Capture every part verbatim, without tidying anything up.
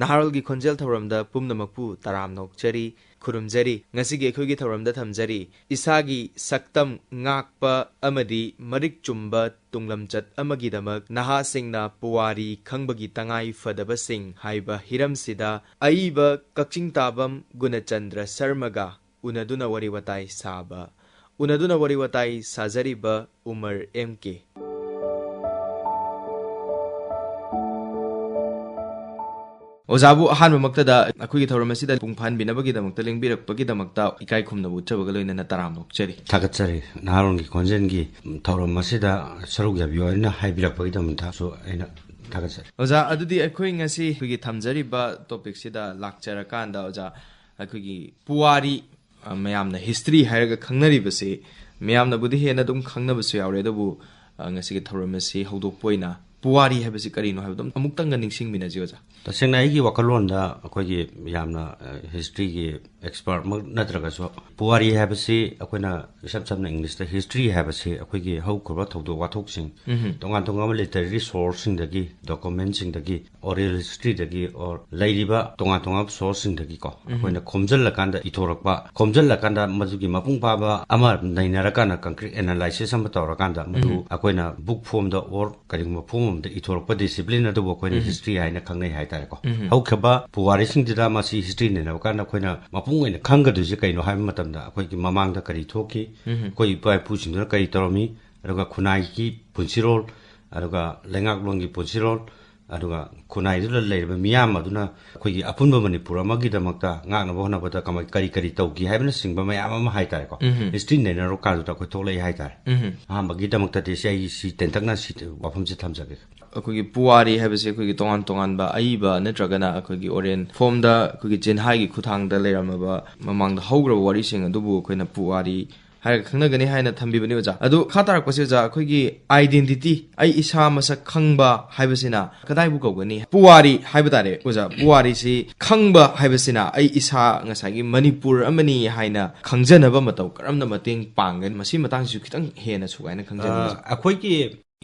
ꯍꯥꯔꯣꯜꯒꯤ ꯈꯣꯟꯖꯦꯜ ꯊꯧꯔꯝꯗ ꯄꯨꯝꯅꯃꯛꯄꯨ ꯇꯔꯥꯝꯅ ꯑꯣꯛꯆꯔꯤ, ꯈꯨꯔꯨꯝꯖꯔꯤ꯫ ꯉꯁꯤꯒꯤ ꯑꯩꯈꯣꯏꯒꯤ ꯊꯧꯔꯝꯗ ꯊꯝꯖꯔꯤ, ꯏꯁꯥꯒꯤ ꯁꯛꯇꯝ ꯉꯥꯛꯄ ꯑꯃꯗꯤ ꯃꯔꯤꯛ ꯆꯨꯝꯕ ꯇꯨꯡꯂꯝꯆꯠ ꯑꯃꯒꯤꯗꯃꯛ ꯅꯍꯥꯁꯤꯡꯅ ꯄꯨꯋꯥꯔꯤ ꯈꯪꯕꯒꯤ ꯇꯉꯥꯏ ꯐꯗꯕꯁꯤꯡ ꯍꯥꯏꯕ ꯍꯤꯔꯝꯁꯤꯗ ꯑꯏꯕ ꯀꯛꯆꯤꯡ ꯇꯥꯕꯝ ꯒꯨꯅꯆꯟꯗ꯭ꯔ ꯁꯔꯃꯒ ꯎꯅꯗꯨꯅ ꯋꯥꯔꯤ ꯋꯥꯇꯥꯏ ꯁꯥꯕ, ꯎꯅꯗꯨꯅ ꯋꯥꯔꯤ ꯋꯥꯇꯥꯏ ꯁꯥꯖꯔꯤꯕ ꯎꯃꯔ ꯑꯦꯝ ꯀꯦ꯫ ꯑꯣꯖꯥꯕꯨ ꯑꯍꯥꯟꯕꯃꯛꯇꯗ ꯑꯩꯈꯣꯏꯒꯤ ꯊꯧꯔꯝ ꯑꯁꯤꯗ ꯄꯨꯡ ꯐꯥꯍꯟꯕꯤꯅꯕꯒꯤꯗꯃꯛꯇ, ꯂꯦꯡꯕꯤꯔꯛꯄꯒꯤꯗꯃꯛꯇ ꯏꯀꯥꯏ ꯈꯨꯝꯅꯕ ꯎꯠꯆꯕꯒ ꯂꯣꯏꯅꯅ ꯇꯔꯥꯝꯅ ꯑꯣꯛꯆꯔꯤ꯫ ꯊꯥꯒꯠꯆꯔꯤ꯫ ꯅꯍꯥꯔꯣꯜꯒꯤ ꯈꯣꯟꯖꯦꯜꯒꯤ ꯊꯧꯔꯝ ꯑꯁꯤꯗ ꯁꯔꯨꯛ ꯌꯥꯕꯤꯌꯨ ꯍꯥꯏꯅ ꯍꯥꯏꯕꯤꯔꯛꯄꯒꯤꯗꯃꯛꯇꯁꯨ ꯑꯩꯅ ꯊꯥꯒꯠꯆꯔꯤ꯫ ꯑꯣꯖꯥ, ꯑꯗꯨꯗꯤ ꯑꯩꯈꯣꯏ ꯉꯁꯤ ꯑꯩꯈꯣꯏꯒꯤ ꯊꯝꯖꯔꯤꯕ ꯇꯣꯄꯤꯛꯁꯤꯗ ꯂꯥꯛꯆꯔꯀꯥꯟꯗ, ꯑꯣꯖꯥ, ꯑꯩꯈꯣꯏꯒꯤ ꯄꯨꯋꯥꯔꯤ, ꯑ, ꯃꯌꯥꯝꯅ ꯍꯤꯁꯇ꯭ꯔꯤ ꯍꯥꯏꯔꯒ ꯈꯪꯅꯔꯤꯕꯁꯤ, ꯃꯌꯥꯝꯅꯕꯨꯗꯤ ꯍꯦꯟꯅ ꯑꯗꯨꯝ ꯈꯪꯅꯕꯁꯨ ꯌꯥꯎꯔꯦ, ꯑꯗꯨꯕꯨ, ꯑ, ꯉꯁꯤꯒꯤ ꯊꯧꯔꯝ ꯑꯁꯤ ꯍꯧꯗꯣꯛꯄ ꯑꯣꯏꯅ ꯄꯨꯋꯥꯔꯤ ꯍꯥꯏꯕꯁꯤ ꯀꯔꯤꯅꯣ ꯍꯥꯏꯕꯗꯣ ꯑꯃꯨꯛꯇꯪꯒ ꯅꯤꯡꯁꯤꯡꯃꯤꯟꯅꯁꯤ, ꯑꯣꯖꯥ꯫ ꯇꯁꯦꯡꯅ ꯑꯩꯒꯤ ꯋꯥꯈꯜꯂꯣꯟꯗ ꯑꯩꯈꯣꯏꯒꯤ ꯌꯥꯝꯅ, ꯑ, ꯍꯤꯁꯇ꯭ꯔꯤꯒꯤ ꯑꯦꯛꯁꯄꯔꯠꯃꯛ ꯅꯠꯇ꯭ꯔꯒꯁꯨ, ꯄꯨꯋꯥꯔꯤ ꯍꯥꯏꯕꯁꯤ ꯑꯩꯈꯣꯏꯅ ꯏꯁꯝ ꯁꯝꯅ ꯏꯪꯂꯤꯁꯇ ꯍꯤꯁꯇ꯭ꯔꯤ ꯍꯥꯏꯕꯁꯤ ꯑꯩꯈꯣꯏꯒꯤ ꯍꯧꯈ꯭ꯔꯕ ꯊꯧꯗꯣꯛ ꯋꯥꯊꯣꯛꯁꯤꯡ, ꯎꯝ꯫ ꯇꯣꯉꯥꯟ ꯇꯣꯉꯥꯟꯕ ꯂꯤꯇꯔꯦꯔꯤ ꯁꯣꯔꯁꯁꯤꯡꯗꯒꯤ, ꯗꯣꯀꯨꯃꯦꯟꯁꯤꯡꯗꯒꯤ, ꯑꯣꯔꯦꯜ ꯍꯤꯁꯇ꯭ꯔꯤꯗꯒꯤ, ꯑꯣꯔ ꯂꯩꯔꯤꯕ ꯇꯣꯉꯥꯟ ꯇꯣꯉꯥꯟꯕ ꯁꯣꯔꯁꯁꯤꯡꯗꯒꯤꯀꯣ, ꯎꯝ꯫ ꯑꯩꯈꯣꯏꯅ ꯈꯣꯝꯖꯤꯜꯂꯀꯥꯟꯗ ꯏꯊꯣꯔꯛꯄ, ꯈꯣꯝꯖꯤꯜꯂꯀꯥꯟꯗ ꯃꯗꯨꯒꯤ ꯃꯄꯨꯡ ꯐꯥꯕ ꯑꯃ ꯅꯩꯅꯔꯀꯥꯟꯗ, ꯀꯪꯀ꯭ꯔꯤꯠ ꯑꯦꯅꯥꯂꯥꯏꯁꯤꯁ ꯑꯃ ꯇꯧꯔꯀꯥꯟꯗ, ꯃꯗꯨ ꯎꯝ꯫ ꯑꯩꯈꯣꯏꯅ ꯕꯨꯛ ꯐꯣꯝꯗ ꯑꯣꯔ ꯀꯔꯤꯒꯨꯝꯕ ꯐꯣꯝ ꯑꯃꯗ ꯏꯊꯣꯔꯛꯄ ꯗꯤꯁꯤꯄ꯭ꯂꯤꯟ ꯑꯗꯨꯕꯨ ꯑꯩꯈꯣꯏꯅ ꯎꯝ꯫ ꯍꯤꯁꯇ꯭ꯔꯤ ꯍꯥꯏꯅ ꯈꯪꯅꯩ ꯍꯥꯏꯇꯥꯔꯦꯀꯣ꯫ ꯎꯝ꯫ ꯍꯧꯈ꯭ꯔꯕ ꯄꯨꯋꯥꯔꯤꯁꯤꯡꯁꯤꯗ ꯃꯁꯤ ꯍꯤꯁꯇ꯭ꯔꯤ ꯅꯩꯅꯕ ꯀꯥꯟꯗ ꯑꯩꯈꯣꯏꯅ ꯃꯄꯨꯡ ꯑꯣꯏꯅ ꯈꯪꯒꯗꯣꯏꯁꯦ ꯀꯩꯅꯣ ꯍꯥꯏꯕ ꯃꯇꯝꯗ, ꯑꯩꯈꯣꯏꯒꯤ ꯃꯃꯥꯡꯗ ꯀꯔꯤ ꯊꯣꯛꯈꯤ, ꯎꯝ꯫ ꯑꯩꯈꯣꯏ ꯏꯄꯥ ꯏꯄꯨꯁꯤꯡꯗꯨꯅ ꯀꯔꯤ ꯇꯧꯔꯝꯃꯤ, ꯑꯗꯨꯒ ꯈꯨꯟꯅꯥꯏꯒꯤ ꯄꯨꯟꯁꯤꯔꯣꯜ, ꯑꯗꯨꯒ ꯂꯩꯉꯥꯛꯂꯣꯟꯒꯤ ꯄꯨꯟꯁꯤꯔꯣꯜ, ꯑꯗꯨꯒ ꯈꯨꯟꯅꯥꯏꯗꯨꯗ ꯂꯩꯔꯤꯕ ꯃꯤꯌꯥꯝ ꯑꯗꯨꯅ ꯑꯩꯈꯣꯏꯒꯤ ꯑꯄꯨꯟꯕ ꯃꯅꯤꯄꯨꯔ ꯑꯃꯒꯤꯗꯃꯛꯇ ꯉꯥꯛꯅꯕ ꯍꯣꯠꯅꯕꯗ ꯀꯃꯥꯏ-, ꯀꯔꯤ ꯀꯔꯤ ꯇꯧꯈꯤ ꯍꯥꯏꯕꯅꯆꯤꯡꯕ ꯃꯌꯥꯝ ꯑꯃ ꯍꯥꯏꯇꯥꯔꯦꯀꯣ꯫ ꯎꯝ꯫ ꯍꯤꯁꯇ꯭ꯔꯤ ꯅꯩꯅꯔꯨ ꯀꯥꯟꯗꯨꯗ ꯑꯩꯈꯣꯏ ꯊꯣꯛꯂꯛꯏ ꯍꯥꯏꯇꯥꯔꯦ꯫ ꯎꯝ꯫ ꯑꯍꯥꯟꯕꯒꯤꯗꯃꯛꯇꯗꯤ ꯁꯤ, ꯑꯩ ꯁꯤ ꯇꯦꯟꯇꯛꯅ ꯁꯤ ꯋꯥꯐꯝꯁꯤ ꯊꯝꯖꯒꯦ꯫ ꯑꯩꯈꯣꯏꯒꯤ ꯄꯨꯋꯥꯔꯤ ꯍꯥꯏꯕꯁꯤ ꯑꯩꯈꯣꯏꯒꯤ ꯇꯣꯉꯥꯟ ꯇꯣꯉꯥꯟꯕ ꯑꯏꯕ ꯅꯠꯇ꯭ꯔꯒꯅ ꯑꯩꯈꯣꯏꯒꯤ ꯑꯣꯔꯦꯟ ꯐꯣꯝꯗ ꯑꯩꯈꯣꯏꯒꯤ ꯆꯤꯟꯍꯥꯏꯒꯤ ꯈꯨꯠꯊꯥꯡꯗ ꯂꯩꯔꯝꯃꯕ ꯃꯃꯥꯡꯗ ꯍꯧꯈ꯭ꯔꯕ ꯋꯥꯔꯤꯁꯤꯡ ꯑꯗꯨꯕꯨ ꯑꯩꯈꯣꯏꯅ ꯄꯨꯋꯥꯔꯤ ꯍꯥꯏꯔꯒ ꯈꯪꯅꯒꯅꯤ ꯍꯥꯏꯅ ꯊꯝꯕꯤꯕꯅꯤ, ꯑꯣꯖꯥ꯫ ꯑꯗꯨ ꯃꯈꯥ ꯇꯥꯔꯛꯄꯁꯤ, ꯑꯣꯖꯥ, ꯑꯩꯈꯣꯏꯒꯤ ꯑꯥꯏꯗꯦꯟꯇꯤꯇꯤ, ꯑꯩ ꯏꯁꯥ ꯃꯁꯛ ꯈꯪꯕ ꯍꯥꯏꯕꯁꯤꯅ ꯀꯗꯥꯏꯕꯨ ꯀꯧꯒꯅꯤ? ꯄꯨꯋꯥꯔꯤ ꯍꯥꯏꯕ ꯇꯥꯔꯦ, ꯑꯣꯖꯥ꯫ ꯄꯨꯋꯥꯔꯤꯁꯤ ꯈꯪꯕ ꯍꯥꯏꯕꯁꯤꯅ ꯑꯩ ꯏꯁꯥ ꯉꯁꯥꯏꯒꯤ ꯃꯅꯤꯄꯨꯔ ꯑꯃꯅꯤ ꯍꯥꯏꯅ ꯈꯪꯖꯅꯕ ꯃꯇꯧ ꯀꯔꯝꯅ ꯃꯇꯦꯡ ꯄꯥꯡꯒꯅꯤ? ꯃꯁꯤ ꯃꯇꯥꯡꯁꯤꯁꯨ ꯈꯤꯇꯪ ꯍꯦꯟꯅ ꯁꯨꯒꯥꯏꯅ ꯈꯪꯖꯅꯤꯡꯉꯤ, ꯑ, ꯑꯣꯖꯥ꯫ ꯑꯩꯈꯣꯏꯒꯤ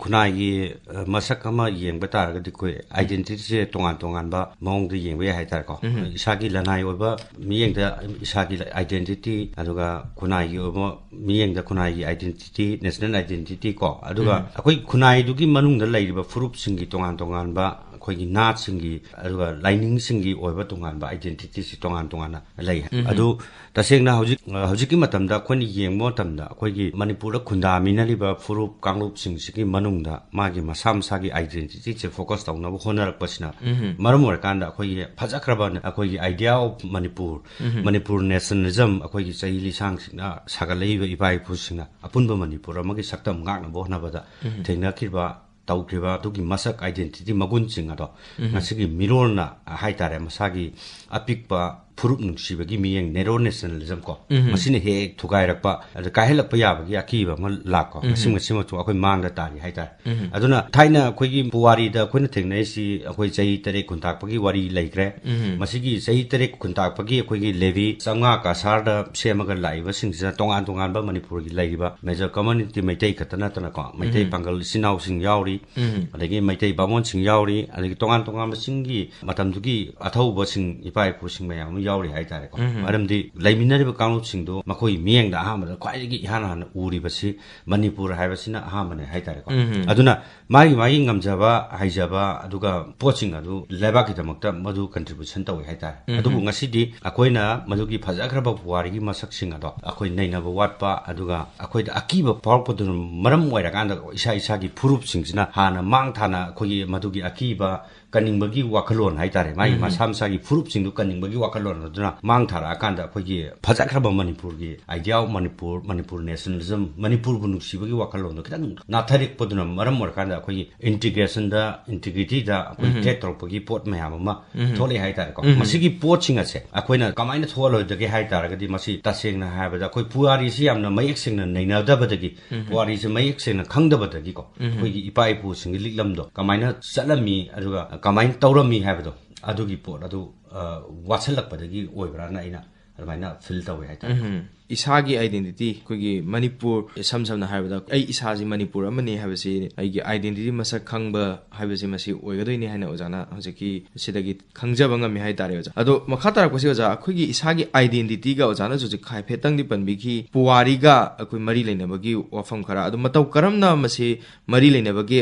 ꯈꯨꯟꯅꯥꯏꯒꯤ, ꯑ, ꯃꯁꯛ ꯑꯃ ꯌꯦꯡꯕ ꯇꯥꯔꯒꯗꯤ ꯑꯩꯈꯣꯏ identityꯁꯦ ꯇꯣꯉꯥꯟ ꯇꯣꯉꯥꯟꯕ ꯃꯑꯣꯡꯗ ꯌꯦꯡꯕ ꯌꯥꯏ ꯍꯥꯏꯇꯥꯔꯦꯀꯣ꯫ ꯎꯝ꯫ ꯏꯁꯥꯒꯤ ꯂꯅꯥꯏ ꯑꯣꯏꯕ ꯃꯤꯠꯌꯦꯡꯗ ꯏꯁꯥꯒꯤ identity, ꯑꯗꯨꯒ ꯈꯨꯟꯅꯥꯏꯒꯤ ꯑꯣꯏꯕ ꯃꯤꯠꯌꯦꯡꯗ ꯈꯨꯟꯅꯥꯏꯒꯤ identity, national identity ꯀꯣ, ꯑꯗꯨꯒ ꯎꯝ꯫ ꯑꯩꯈꯣꯏ ꯈꯨꯟꯅꯥꯏꯗꯨꯒꯤ ꯃꯅꯨꯡꯗ ꯂꯩꯔꯤꯕ ꯐꯨꯔꯨꯞꯁꯤꯡꯒꯤ ꯇꯣꯉꯥꯟ ꯇꯣꯉꯥꯟꯕ, ꯑꯩꯈꯣꯏꯒꯤ ꯅꯥꯠꯁꯤꯡꯒꯤ, ꯑꯗꯨꯒ ꯂꯥꯏꯅꯤꯡꯁꯤꯡꯒꯤ ꯑꯣꯏꯕ ꯇꯣꯉꯥꯟꯕ identityꯁꯤ ꯇꯣꯉꯥꯟ ꯇꯣꯉꯥꯟꯅ ꯂꯩ꯫ ꯎꯝ꯫ ꯑꯗꯨ ꯇꯁꯦꯡꯅ ꯍꯧꯖꯤꯛ, ꯍꯧꯖꯤꯛꯀꯤ ꯃꯇꯝꯗ ꯑꯩꯈꯣꯏꯅ ꯌꯦꯡꯕ ꯃꯇꯝꯗ ꯑꯩꯈꯣꯏꯒꯤ ꯃꯅꯤꯄꯨꯔꯗ ꯈꯨꯟꯗꯥꯃꯤꯟꯅꯔꯤꯕ ꯐꯨꯔꯨꯞ ꯀꯥꯡꯂꯨꯞꯁꯤꯡꯁꯤꯒꯤ ꯃꯅꯨꯡꯗ ꯃꯥꯒꯤ ꯃꯁꯥ ꯃꯁꯥꯒꯤ identityꯁꯦ focus ꯇꯧꯅꯕ ꯍꯣꯠꯅꯔꯛꯄꯁꯤꯅ ꯎꯝ꯫ ꯃꯔꯝ ꯑꯣꯏꯔꯀꯥꯟꯗ ꯑꯩꯈꯣꯏꯒꯤ ꯐꯖꯈ꯭ꯔꯕ ꯑꯩꯈꯣꯏꯒꯤ idea of Manipur, um. Manipur nationalism ꯑꯩꯈꯣꯏꯒꯤ ꯆꯍꯤ ꯂꯤꯁꯥꯡꯁꯤꯡꯅ ꯁꯥꯒꯠꯂꯛꯏꯕ ꯏꯄꯥ ꯏꯄꯨꯁꯤꯡꯅ ꯑꯄꯨꯟꯕ ꯃꯅꯤꯄꯨꯔ ꯑꯃꯒꯤ ꯁꯛꯇꯝ ꯉꯥꯛꯅꯕ ꯍꯣꯠꯅꯕꯗ ꯎꯝ꯫ ꯊꯦꯡꯅꯈꯤꯕ, ꯇꯧꯈ꯭ꯔꯤꯕ ꯑꯗꯨꯒꯤ ꯃꯁꯛ identity ꯃꯒꯨꯟꯁꯤꯡ ꯑꯗꯣ ꯎꯝ꯫ ꯉꯁꯤꯒꯤ ꯃꯤꯔꯣꯜꯅ ꯍꯥꯏꯇꯥꯔꯦ, ꯃꯁꯥꯒꯤ ꯑꯄꯤꯛꯄ ꯐꯨꯔꯨꯞ ꯅꯨꯡꯁꯤꯕꯒꯤ ꯃꯤꯠꯌꯦꯡ, narrow nationalism ꯀꯣ, ꯎꯝ꯫ ꯃꯁꯤꯅ ꯍꯦꯛ ꯍꯦꯛ ꯊꯨꯒꯥꯏꯔꯛꯄ, ꯑꯗ ꯀꯥꯏꯍꯜꯂꯛꯄ ꯌꯥꯕꯒꯤ ꯑꯀꯤꯕ ꯑꯃ ꯂꯥꯛꯀꯣ꯫ ꯎꯝ꯫ ꯃꯁꯤ, ꯃꯁꯤꯃꯛꯁꯨ ꯑꯩꯈꯣꯏ ꯃꯥꯡꯗ ꯇꯥꯔꯤ ꯍꯥꯏꯇꯥꯔꯦ꯫ ꯎꯝ꯫ ꯑꯗꯨꯅ ꯊꯥꯏꯅ ꯑꯩꯈꯣꯏꯒꯤ ꯄꯨꯋꯥꯔꯤꯗ ꯑꯩꯈꯣꯏꯅ ꯊꯦꯡꯅꯔꯤꯁꯤ ꯑꯩꯈꯣꯏ ꯆꯍꯤ ꯇꯔꯦꯠ ꯈꯨꯟꯇꯥꯛꯄꯒꯤ ꯋꯥꯔꯤ ꯂꯩꯈ꯭ꯔꯦ꯫ ꯎꯝ꯫ ꯃꯁꯤꯒꯤ ꯆꯍꯤ ꯇꯔꯦꯠ ꯈꯨꯟꯇꯥꯛꯄꯒꯤ ꯑꯩꯈꯣꯏꯒꯤ levy ꯆꯥꯝꯃꯉꯥ ꯀꯁꯥꯔꯗ ꯁꯦꯝꯃꯒ ꯂꯥꯛꯏꯕꯁꯤꯡꯁꯤꯅ ꯇꯣꯉꯥꯟ ꯇꯣꯉꯥꯟꯕ ꯃꯅꯤꯄꯨꯔꯒꯤ ꯂꯩꯔꯤꯕ major community ꯃꯩꯇꯩ ꯈꯛꯇ ꯅꯠꯇꯅꯀꯣ, ꯃꯩꯇꯩ ꯎꯝ꯫ ꯄꯥꯡꯒꯜ ꯏꯆꯤꯟ ꯏꯅꯥꯎꯁꯤꯡ ꯌꯥꯎꯔꯤ, ꯎꯝ꯫ ꯑꯗꯒꯤ ꯃꯩꯇꯩ ꯕꯥꯃꯣꯟꯁꯤꯡ ꯌꯥꯎꯔꯤ, ꯑꯗꯒꯤ ꯇꯣꯉꯥꯟ ꯇꯣꯉꯥꯟꯕꯁꯤꯡꯒꯤ ꯃꯇꯝꯗꯨꯒꯤ ꯑꯊꯧꯕꯁꯤꯡ, ꯏꯄꯥ ꯏꯄꯨꯁꯤꯡ ꯃꯌꯥꯝ ꯑꯃ ꯌꯥꯎꯔꯤ ꯍꯥꯏꯇꯥꯔꯦꯀꯣ꯫ ꯎꯝ꯫ ꯃꯔꯝꯗꯤ ꯂꯩꯃꯤꯟꯅꯔꯤꯕ ꯀꯥꯡꯂꯨꯞꯁꯤꯡꯗꯨ ꯃꯈꯣꯏꯒꯤ ꯃꯤꯠꯌꯦꯡꯗ ꯑꯍꯥꯟꯕꯗ ꯈ꯭ꯋꯥꯏꯗꯒꯤ ꯏꯍꯥꯟ ꯍꯥꯟꯅ ꯎꯔꯤꯕꯁꯤ ꯃꯅꯤꯄꯨꯔ ꯍꯥꯏꯕꯁꯤꯅ ꯑꯍꯥꯟꯕꯅꯦ ꯍꯥꯏꯇꯥꯔꯦꯀꯣ꯫ ꯎꯝ꯫ ꯑꯗꯨꯅ ꯃꯥꯒꯤ ꯃꯥꯒꯤ ꯉꯝꯖꯕ, ꯍꯩꯖꯕ, ꯑꯗꯨꯒ ꯄꯣꯠꯁꯤꯡ ꯑꯗꯨ ꯂꯩꯕꯥꯛꯀꯤꯗꯃꯛꯇ ꯃꯗꯨ contribution ꯇꯧꯏ ꯍꯥꯏꯇꯥꯔꯦ꯫ ꯎꯝ꯫ ꯑꯗꯨꯕꯨ ꯉꯁꯤꯗꯤ ꯑꯩꯈꯣꯏꯅ ꯃꯗꯨꯒꯤ ꯐꯖꯈ꯭ꯔꯕ ꯄꯨꯋꯥꯔꯤꯒꯤ ꯃꯁꯛꯁꯤꯡ ꯑꯗꯣ ꯑꯩꯈꯣꯏ ꯅꯩꯅꯕ ꯋꯥꯠꯄ, ꯑꯗꯨꯒ ꯑꯩꯈꯣꯏꯗ ꯑꯀꯤꯕ ꯐꯥꯎꯔꯛꯄꯗꯨꯅ ꯃꯔꯝ ꯑꯣꯏꯔꯀꯥꯟꯗ ꯏꯁꯥ ꯏꯁꯥꯒꯤ ꯐꯨꯔꯨꯞꯁꯤꯡꯁꯤꯅ ꯍꯥꯟꯅ ꯃꯥꯡ ꯊꯥꯅ ꯑꯩꯈꯣꯏꯒꯤ ꯃꯗꯨꯒꯤ ꯑꯀꯤꯕ ꯀꯟꯅꯤꯡꯕꯒꯤ ꯋꯥꯈꯜꯂꯣꯟ ꯍꯥꯏꯇꯥꯔꯦ, ꯃꯥꯒꯤ ꯎꯝ꯫ ꯃꯁꯥ ꯃꯁꯥꯒꯤ ꯐꯨꯔꯨꯞꯁꯤꯡꯗꯨ ꯀꯟꯅꯤꯡꯕꯒꯤ ꯋꯥꯈꯜꯂꯣꯟ ꯑꯗꯨꯅ ꯃꯥꯡ ꯊꯥꯔꯛꯑꯀꯥꯟꯗ ꯑꯩꯈꯣꯏꯒꯤ ꯐꯖꯈ꯭ꯔꯕ ꯃꯅꯤꯄꯨꯔꯒꯤ idea of Manipur, Manipur nationalism, ꯃꯅꯤꯄꯨꯔꯕꯨ ꯅꯨꯡꯁꯤꯕꯒꯤ ꯋꯥꯈꯜꯂꯣꯟꯗꯣ ꯈꯤꯇꯪ ꯅꯥꯊꯔꯛꯄꯗꯨꯅ ꯃꯔꯝ ꯑꯣꯏꯔꯀꯥꯟꯗ ꯑꯩꯈꯣꯏꯒꯤ integrationꯗ, integrityꯗ ꯑꯩꯈꯣꯏ ꯎꯝ꯫ Threat ꯇꯧꯔꯛꯄꯒꯤ ꯄꯣꯠ ꯃꯌꯥꯝ ꯑꯃ ꯎꯝ꯫ ꯊꯣꯛꯂꯛꯑꯦ ꯍꯥꯏꯇꯥꯔꯦꯀꯣ꯫ ꯎꯝ꯫ ꯃꯁꯤꯒꯤ ꯄꯣꯠꯁꯤꯡ ꯑꯁꯦ ꯑꯩꯈꯣꯏꯅ ꯀꯃꯥꯏꯅ ꯊꯣꯛꯍꯜꯂꯣꯏꯗꯒꯦ ꯍꯥꯏ ꯇꯥꯔꯒꯗꯤ, ꯃꯁꯤ ꯇꯁꯦꯡꯅ ꯍꯥꯏꯔꯕꯗ ꯑꯩꯈꯣꯏ ꯄꯨꯋꯥꯔꯤꯁꯤ ꯌꯥꯝꯅ ꯃꯌꯦꯛ ꯁꯦꯡꯅ ꯅꯩꯅꯗꯕꯗꯒꯤ, ꯎꯝ꯫ ꯄꯨꯋꯥꯔꯤꯁꯤ ꯃꯌꯦꯛ ꯁꯦꯡꯅ ꯈꯪꯗꯕꯗꯒꯤꯀꯣ, ꯎꯝ꯫ ꯑꯩꯈꯣꯏꯒꯤ ꯏꯄꯥ ꯏꯄꯨꯁꯤꯡꯒꯤ ꯂꯤꯛꯂꯝꯗꯣ ꯀꯃꯥꯏꯅ ꯆꯠꯂꯝꯃꯤ, ꯑꯗꯨꯒ ꯀꯃꯥꯏꯅ ꯇꯧꯔꯝꯃꯤ ꯍꯥꯏꯕꯗꯣ, ꯑꯗꯨꯒꯤ ꯄꯣꯠ ꯑꯗꯨ, ꯑ, ꯋꯥꯠꯁꯤꯜꯂꯛꯄꯗꯒꯤ ꯑꯣꯏꯕ꯭ꯔꯥꯅ ꯑꯩꯅ ꯑꯗꯨꯃꯥꯏꯅ feel ꯇꯧꯋꯦ ꯍꯥꯏꯇꯥꯔꯦ꯫ ꯎꯝ꯫ ꯏꯁꯥꯒꯤ identity, ꯑꯩꯈꯣꯏꯒꯤ ꯃꯅꯤꯄꯨꯔ, ꯏꯁꯝ ꯁꯝꯅ ꯍꯥꯏꯔꯕꯗ ꯑꯩ ꯏꯁꯥꯁꯤ ꯃꯅꯤꯄꯨꯔ ꯑꯃꯅꯤ ꯍꯥꯏꯕꯁꯤ, ꯑꯩꯒꯤ identity ꯃꯁꯛ ꯈꯪꯕ ꯍꯥꯏꯕꯁꯤ ꯃꯁꯤ ꯑꯣꯏꯒꯗꯣꯏꯅꯤ ꯍꯥꯏꯅ ꯑꯣꯖꯥꯅ ꯍꯧꯖꯤꯛꯀꯤ ꯁꯤꯗꯒꯤ ꯈꯪꯖꯕ ꯉꯝꯃꯤ ꯍꯥꯏꯇꯥꯔꯦ ꯑꯣꯖꯥ꯫ ꯑꯗꯣ ꯃꯈꯥ ꯇꯥꯔꯛꯄꯁꯤ ꯑꯣꯖꯥ, ꯑꯩꯈꯣꯏꯒꯤ ꯏꯁꯥꯒꯤ identityꯒ ꯑꯣꯖꯥꯅꯁꯨ ꯍꯧꯖꯤꯛ ꯍꯥꯏꯐꯦꯠꯇꯪꯗꯤ ꯄꯟꯕꯤꯈꯤ, ꯄꯨꯋꯥꯔꯤꯒ ꯑꯩꯈꯣꯏ ꯃꯔꯤ ꯂꯩꯅꯕꯒꯤ ꯋꯥꯐꯝ ꯈꯔ꯫ ꯑꯗꯣ ꯃꯇꯧ ꯀꯔꯝꯅ ꯃꯁꯤ ꯃꯔꯤ ꯂꯩꯅꯕꯒꯦ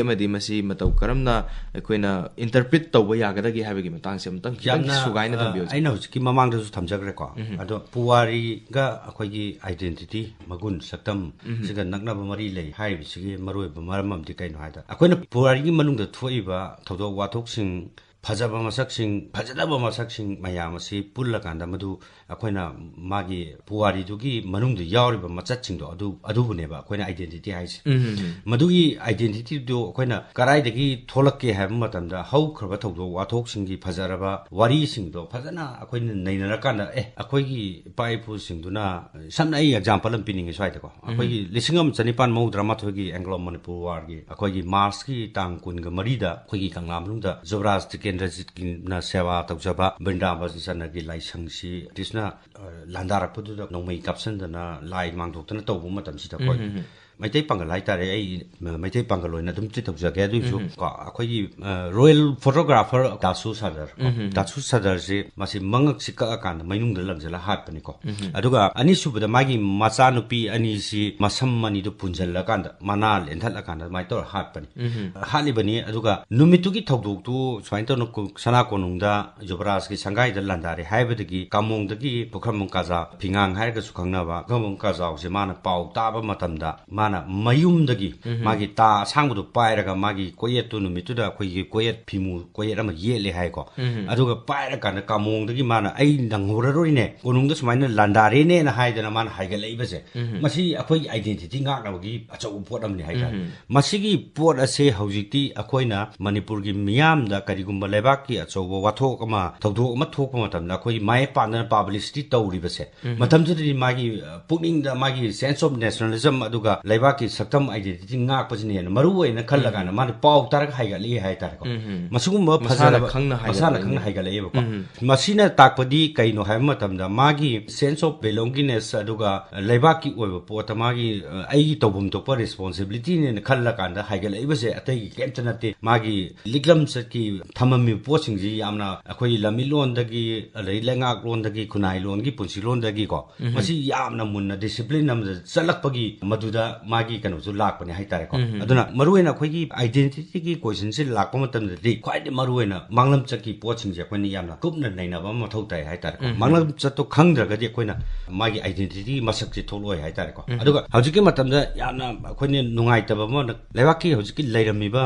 ꯑꯃꯗꯤ ꯃꯁꯤ ꯃꯇꯧ ꯀꯔꯝꯅ ꯑꯩꯈꯣꯏꯅ interpret ꯇꯧꯕ ꯌꯥꯒꯗꯒꯦ ꯍꯥꯏꯕꯒꯤ ꯃꯇꯥꯡꯁꯦ ꯑꯃꯨꯛꯇꯪ ꯈꯤꯇꯪ ꯌꯥꯝꯅ, ꯁꯨꯒꯥꯏꯅ ꯑ, ꯊꯝꯕꯤꯌꯨ, ꯑꯣꯖꯥ꯫ ꯑꯩꯅ ꯍꯧꯖꯤꯛꯀꯤ ꯃꯃꯥꯡꯗꯁꯨ ꯊꯝꯖꯈ꯭ꯔꯦꯀꯣ꯫ ꯎꯝ꯫ ꯑꯗꯣ ꯄꯨꯋꯥꯔꯤꯒ ꯑꯩꯈꯣꯏꯒꯤ identity, ꯃꯒꯨꯟ, ꯁꯛꯇꯝ, ꯎꯝ꯫ ꯁꯤꯒ ꯅꯛꯅꯕ ꯃꯔꯤ ꯂꯩ ꯍꯥꯏꯔꯤꯕꯁꯤꯒꯤ ꯃꯔꯨꯑꯣꯏꯕ ꯃꯔꯝ ꯑꯃꯗꯤ ꯀꯩꯅꯣ ꯍꯥꯏꯗ, ꯑꯩꯈꯣꯏꯅ ꯄꯨꯋꯥꯔꯤꯒꯤ ꯃꯅꯨꯡꯗ ꯊꯣꯛꯏꯕ ꯊꯧꯗꯣꯛ ꯋꯥꯊꯣꯛꯁꯤꯡ, ꯐꯖꯕ ꯃꯁꯛꯁꯤꯡ, ꯐꯖꯗꯕ ꯃꯁꯛꯁꯤꯡ ꯃꯌꯥꯝ ꯑꯁꯤ ꯄꯨꯜꯂꯀꯥꯟꯗ ꯃꯗꯨ ꯑꯩꯈꯣꯏꯅ ꯃꯥꯒꯤ ꯄꯨꯋꯥꯔꯤꯗꯨꯒꯤ ꯃꯅꯨꯡꯗ ꯌꯥꯎꯔꯤꯕ ꯃꯆꯠꯁꯤꯡꯗꯣ ꯑꯗꯨ, ꯑꯗꯨꯕꯨꯅꯦꯕ ꯑꯩꯈꯣꯏꯅ identity ꯍꯥꯏꯁꯦ꯫ ꯎꯝ, ꯎꯝ, ꯎꯝ꯫ ꯃꯗꯨꯒꯤ identityꯗꯨ ꯑꯩꯈꯣꯏꯅ ꯀꯗꯥꯏꯗꯒꯤ ꯊꯣꯛꯂꯛꯀꯦ ꯍꯥꯏꯕ ꯃꯇꯝꯗ, ꯍꯧꯈ꯭ꯔꯕ ꯊꯧꯗꯣꯛ ꯋꯥꯊꯣꯛꯁꯤꯡꯒꯤ ꯐꯖꯔꯕ ꯋꯥꯔꯤꯁꯤꯡꯗꯣ ꯐꯖꯅ ꯑꯩꯈꯣꯏꯅ ꯅꯩꯅꯔꯀꯥꯟꯗ, ꯑꯦ, ꯑꯩꯈꯣꯏꯒꯤ ꯏꯄꯥ ꯏꯄꯨꯁꯤꯡꯗꯨꯅ, ꯁꯝꯅ ꯑꯩ example ꯑꯃ ꯄꯤꯅꯤꯡꯉꯤ ꯁ꯭ꯋꯥꯏꯗꯀꯣ, ꯎꯝ꯫ ꯑꯩꯈꯣꯏꯒꯤ ꯂꯤꯁꯤꯡ ꯑꯃ ꯆꯅꯤꯄꯥꯟ ꯃꯧꯗ꯭ꯔꯥ ꯃꯥꯊꯣꯏꯒꯤ Anglo Manipur Warꯒꯤ ꯑꯩꯈꯣꯏꯒꯤ Marchꯀꯤ ꯇꯥꯡ ꯀꯨꯟꯒ ꯃꯔꯤꯗ ꯑꯩꯈꯣꯏꯒꯤ ꯀꯪꯂꯥ ꯃꯅꯨꯡꯗ ꯖꯨꯕꯔꯥꯖ ꯇꯤꯀꯦꯟꯗ꯭ꯔꯖꯤꯠꯀꯤꯅ ꯁꯦꯕꯥ ꯇꯧꯖꯕ ꯕ꯭ꯔꯤꯟꯗꯥꯕꯟ ꯆꯟꯗ꯭ꯔꯒꯤ ꯂꯥꯏꯁꯪꯁꯤ ꯕ꯭ꯔꯤꯇꯤꯁꯅ, ꯑ, ꯂꯥꯟꯗꯥꯔꯛꯄꯗꯨꯗ ꯅꯣꯡꯃꯩ ꯀꯥꯞꯁꯤꯟꯗꯅ ꯂꯥꯏ ꯃꯥꯡꯊꯣꯛꯇꯅ ꯇꯧꯕ ꯃꯇꯝꯁꯤꯗ ꯑꯩꯈꯣꯏ ꯎꯝ, ꯎꯝ, ꯎꯝ꯫ ꯃꯩꯇꯩ ꯄꯥꯡꯒꯜ ꯍꯥꯏꯇꯥꯔꯦ, ꯑꯩ ꯃ-, ꯃꯩꯇꯩ ꯄꯥꯡꯒꯜ ꯑꯣꯏꯅ ꯑꯗꯨꯝ treat ꯇꯧꯖꯒꯦ꯫ ꯑꯗꯨꯏꯁꯨ ꯎꯝ, ꯎꯝ꯫ ꯀꯣ, ꯑꯩꯈꯣꯏꯒꯤ, ꯑ, royal photographer ꯗꯥꯁꯨ ꯁꯥꯗꯔ ꯀꯣ, ꯎꯝ, ꯎꯝ, ꯎꯝ꯫ ꯗꯥꯁꯨ ꯁꯥꯗꯔꯁꯤ ꯃꯁꯤ ꯃꯉꯛꯁꯤ ꯀꯛꯑꯀꯥꯟꯗ ꯃꯩꯅꯨꯡꯗ ꯂꯪꯁꯤꯜꯂ ꯍꯥꯠꯄꯅꯤꯀꯣ꯫ ꯎꯝ, ꯎꯝ꯫ ꯑꯗꯨꯒ ꯑꯅꯤꯁꯨꯕꯗ ꯃꯥꯒꯤ ꯃꯆꯥꯅꯨꯄꯤ ꯑꯅꯤꯁꯤ ꯃꯁꯝ ꯑꯅꯤꯗꯨ ꯄꯨꯟꯁꯤꯜꯂꯀꯥꯟꯗ, ꯃꯅꯥ ꯂꯦꯟꯊꯠꯂꯀꯥꯟꯗ ꯑꯗꯨꯃꯥꯏꯅ ꯇꯧꯔ ꯍꯥꯠꯄꯅꯤ꯫ ꯎꯝ, ꯎꯝ꯫ ꯍꯥꯠꯂꯤꯕꯅꯤ꯫ ꯑꯗꯨꯒ ꯅꯨꯃꯤꯠꯇꯨꯒꯤ ꯊꯧꯗꯣꯛꯇꯨ ꯁꯨꯃꯥꯏꯅ ꯇꯧꯅ ꯀꯣ-, ꯁꯅꯥ ꯀꯣꯅꯨꯡꯗ ꯌꯨꯕꯔꯥꯖꯀꯤ ꯁꯪꯒꯥꯏꯗ ꯂꯥꯟꯗꯥꯔꯦ ꯍꯥꯏꯕꯗꯒꯤ ꯀꯥꯃꯣꯡꯗꯒꯤ ꯄꯨꯈ꯭ꯔꯝꯕꯝ ꯀꯥꯖꯥ, ꯐꯤꯉꯥꯡ ꯍꯥꯏꯔꯒꯁꯨ ꯈꯪꯅꯕ ꯄꯨꯈ꯭ꯔꯝꯕꯝ ꯀꯥꯖꯥꯎꯁꯦ ꯃꯥꯅ ꯄꯥꯎ ꯇꯥꯕ ꯃꯇꯝꯗ ꯃꯥꯅ ꯃꯌꯨꯝꯗꯒꯤ ꯎꯝ꯫ ꯃꯥꯒꯤ ꯇꯥ ꯑꯁꯥꯡꯕꯗꯨ ꯄꯥꯏꯔꯒ ꯃꯥꯒꯤ ꯀꯣꯌꯦꯠꯇꯨ ꯅꯨꯃꯤꯠꯇꯨꯗ ꯑꯩꯈꯣꯏꯒꯤ ꯀꯣꯌꯦꯠ ꯐꯤꯃꯨ ꯀꯣꯌꯦꯠ ꯑꯃ ꯌꯦꯠꯂꯦ ꯍꯥꯏꯀꯣ꯫ ꯎꯝ꯫ ꯑꯗꯨꯒ ꯄꯥꯏꯔꯀꯥꯟꯗ ꯀꯥꯃꯣꯡꯗꯒꯤ ꯃꯥꯅ "ꯑꯩ ꯅꯪꯍꯧꯔꯔꯣꯏꯅꯦ, ꯀꯣꯅꯨꯡꯗ ꯁꯨꯃꯥꯏꯅ ꯂꯥꯟꯗꯥꯔꯦꯅꯦꯅ" ꯍꯥꯏꯗꯅ ꯃꯥꯅ ꯍꯥꯏꯒꯠꯂꯛꯏꯕꯁꯦ, ꯎꯝ꯫ ꯃꯁꯤ ꯑꯩꯈꯣꯏꯒꯤ identity ꯉꯥꯛꯅꯕꯒꯤ ꯑꯆꯧꯕ ꯄꯣꯠ ꯑꯃꯅꯤ ꯍꯥꯏꯇꯥꯔꯦ꯫ ꯎꯝ꯫ ꯃꯁꯤꯒꯤ ꯄꯣꯠ ꯑꯁꯦ ꯍꯧꯖꯤꯛꯇꯤ ꯑꯩꯈꯣꯏꯅ ꯃꯅꯤꯄꯨꯔꯒꯤ ꯃꯤꯌꯥꯝꯗ ꯀꯔꯤꯒꯨꯝꯕ ꯂꯩꯕꯥꯛꯀꯤ ꯑꯆꯧꯕ ꯋꯥꯊꯣꯛ ꯑꯃ, ꯊꯧꯗꯣꯛ ꯑꯃ ꯊꯣꯛꯄ ꯃꯇꯝꯗ ꯑꯩꯈꯣꯏ ꯃꯥꯏ ꯄꯥꯛꯅ publicity ꯇꯧꯔꯤꯕꯁꯦ, ꯎꯝ꯫ ꯃꯇꯝꯗꯨꯗꯗꯤ ꯃꯥꯒꯤ, ꯑ, ꯄꯨꯛꯅꯤꯡꯗ ꯃꯥꯒꯤ sense of nationalism ꯑꯗꯨꯒ ꯂꯩꯕꯥꯛꯀꯤ ꯁꯛꯇꯝ, identity ꯉꯥꯛꯄꯁꯤꯅ ꯍꯦꯟꯅ ꯃꯔꯨ ꯑꯣꯏꯅ ꯈꯜꯂꯀꯥꯟꯗ ꯃꯥꯅ ꯄꯥꯎ ꯇꯥꯔꯒ ꯍꯥꯏꯒꯠꯂꯛꯏ ꯍꯥꯏꯇꯥꯔꯦꯀꯣ꯫ ꯎꯝ꯫ ꯃꯁꯤꯒꯨꯝꯕ ꯃꯁꯥꯅ ꯐꯖꯔꯕ ꯈꯪꯅ ꯃꯁꯥꯅ ꯍꯥꯏꯒꯠꯂꯛꯏ꯫ ꯈꯪꯅ ꯍꯥꯏꯒꯠꯂꯛꯑꯦꯕꯀꯣ꯫ ꯎꯝ꯫ ꯃꯁꯤꯅ ꯇꯥꯛꯄꯗꯤ ꯀꯩꯅꯣ ꯍꯥꯏꯕ ꯃꯇꯝꯗ, ꯃꯥꯒꯤ sense of belongingness, ꯑꯗꯨꯒ ꯂꯩꯕꯥꯛꯀꯤ ꯑꯣꯏꯕ ꯄꯣꯠꯇ ꯃꯥꯒꯤ, ꯑ, ꯑꯩꯒꯤ ꯇꯧꯐꯝ ꯊꯣꯛꯄ responsibilityꯅꯦꯅ ꯈꯜꯂꯀꯥꯟꯗ ꯍꯥꯏꯒꯠꯂꯛꯏꯕꯁꯦ ꯑꯇꯩꯒꯤ ꯀꯩꯝꯇ ꯅꯠꯇꯦ꯫ ꯃꯥꯒꯤ ꯂꯤꯛꯂꯝꯆꯠꯀꯤ ꯊꯝꯃꯝꯃꯤꯕ ꯄꯣꯠꯁꯤꯡꯁꯤ ꯌꯥꯝꯅ ꯑꯩꯈꯣꯏꯒꯤ ꯂꯝꯃꯤꯂꯣꯟꯗꯒꯤ, ꯑꯗꯩ ꯂꯩꯉꯥꯛꯂꯣꯟꯗꯒꯤ, ꯈꯨꯟꯅꯥꯏꯂꯣꯟꯒꯤ ꯄꯨꯟꯁꯤꯂꯣꯟꯗꯒꯤ ꯀꯣ, ꯃꯁꯤ ꯌꯥꯝꯅ ꯃꯨꯟꯅ discipline ꯑꯃꯗ ꯆꯠꯂꯛꯄꯒꯤ ꯃꯗꯨꯗ ꯃꯥꯒꯤ ꯀꯩꯅꯣꯁꯨ ꯂꯥꯛꯄꯅꯦ ꯍꯥꯏꯇꯥꯔꯦꯀꯣ꯫ ꯑꯗꯨꯅ ꯃꯔꯨꯑꯣꯏꯅ ꯑꯩꯈꯣꯏꯒꯤ identityꯒꯤ questionꯁꯤ ꯂꯥꯛꯄ ꯃꯇꯝꯗꯗꯤ ꯈ꯭ꯋꯥꯏꯗꯒꯤ ꯃꯔꯨꯑꯣꯏꯅ ꯃꯥꯡꯂꯝꯆꯠꯀꯤ ꯄꯣꯠꯁꯤꯡꯁꯦ ꯑꯩꯈꯣꯏꯅ ꯌꯥꯝꯅ ꯀꯨꯞꯅ ꯅꯩꯅꯕ ꯑꯃ ꯃꯊꯧ ꯇꯥꯏ ꯍꯥꯏꯇꯥꯔꯦꯀꯣ꯫ ꯃꯥꯡꯂꯝꯆꯠꯇꯣ ꯈꯪꯗ꯭ꯔꯒꯗꯤ ꯑꯩꯈꯣꯏꯅ ꯃꯥꯒꯤ identityꯒꯤ ꯃꯁꯛꯁꯦ ꯊꯣꯛꯂꯛꯑꯣꯏ ꯍꯥꯏꯇꯥꯔꯦꯀꯣ꯫ ꯑꯗꯨꯒ ꯍꯧꯖꯤꯛꯀꯤ ꯃꯇꯝꯗ ꯌꯥꯝꯅ ꯑꯩꯈꯣꯏꯅ ꯅꯨꯡꯉꯥꯏꯇꯕ ꯑꯃꯅ, ꯂꯩꯕꯥꯛꯀꯤ ꯍꯧꯖꯤꯛꯀꯤ ꯂꯩꯔꯝꯃꯤꯕ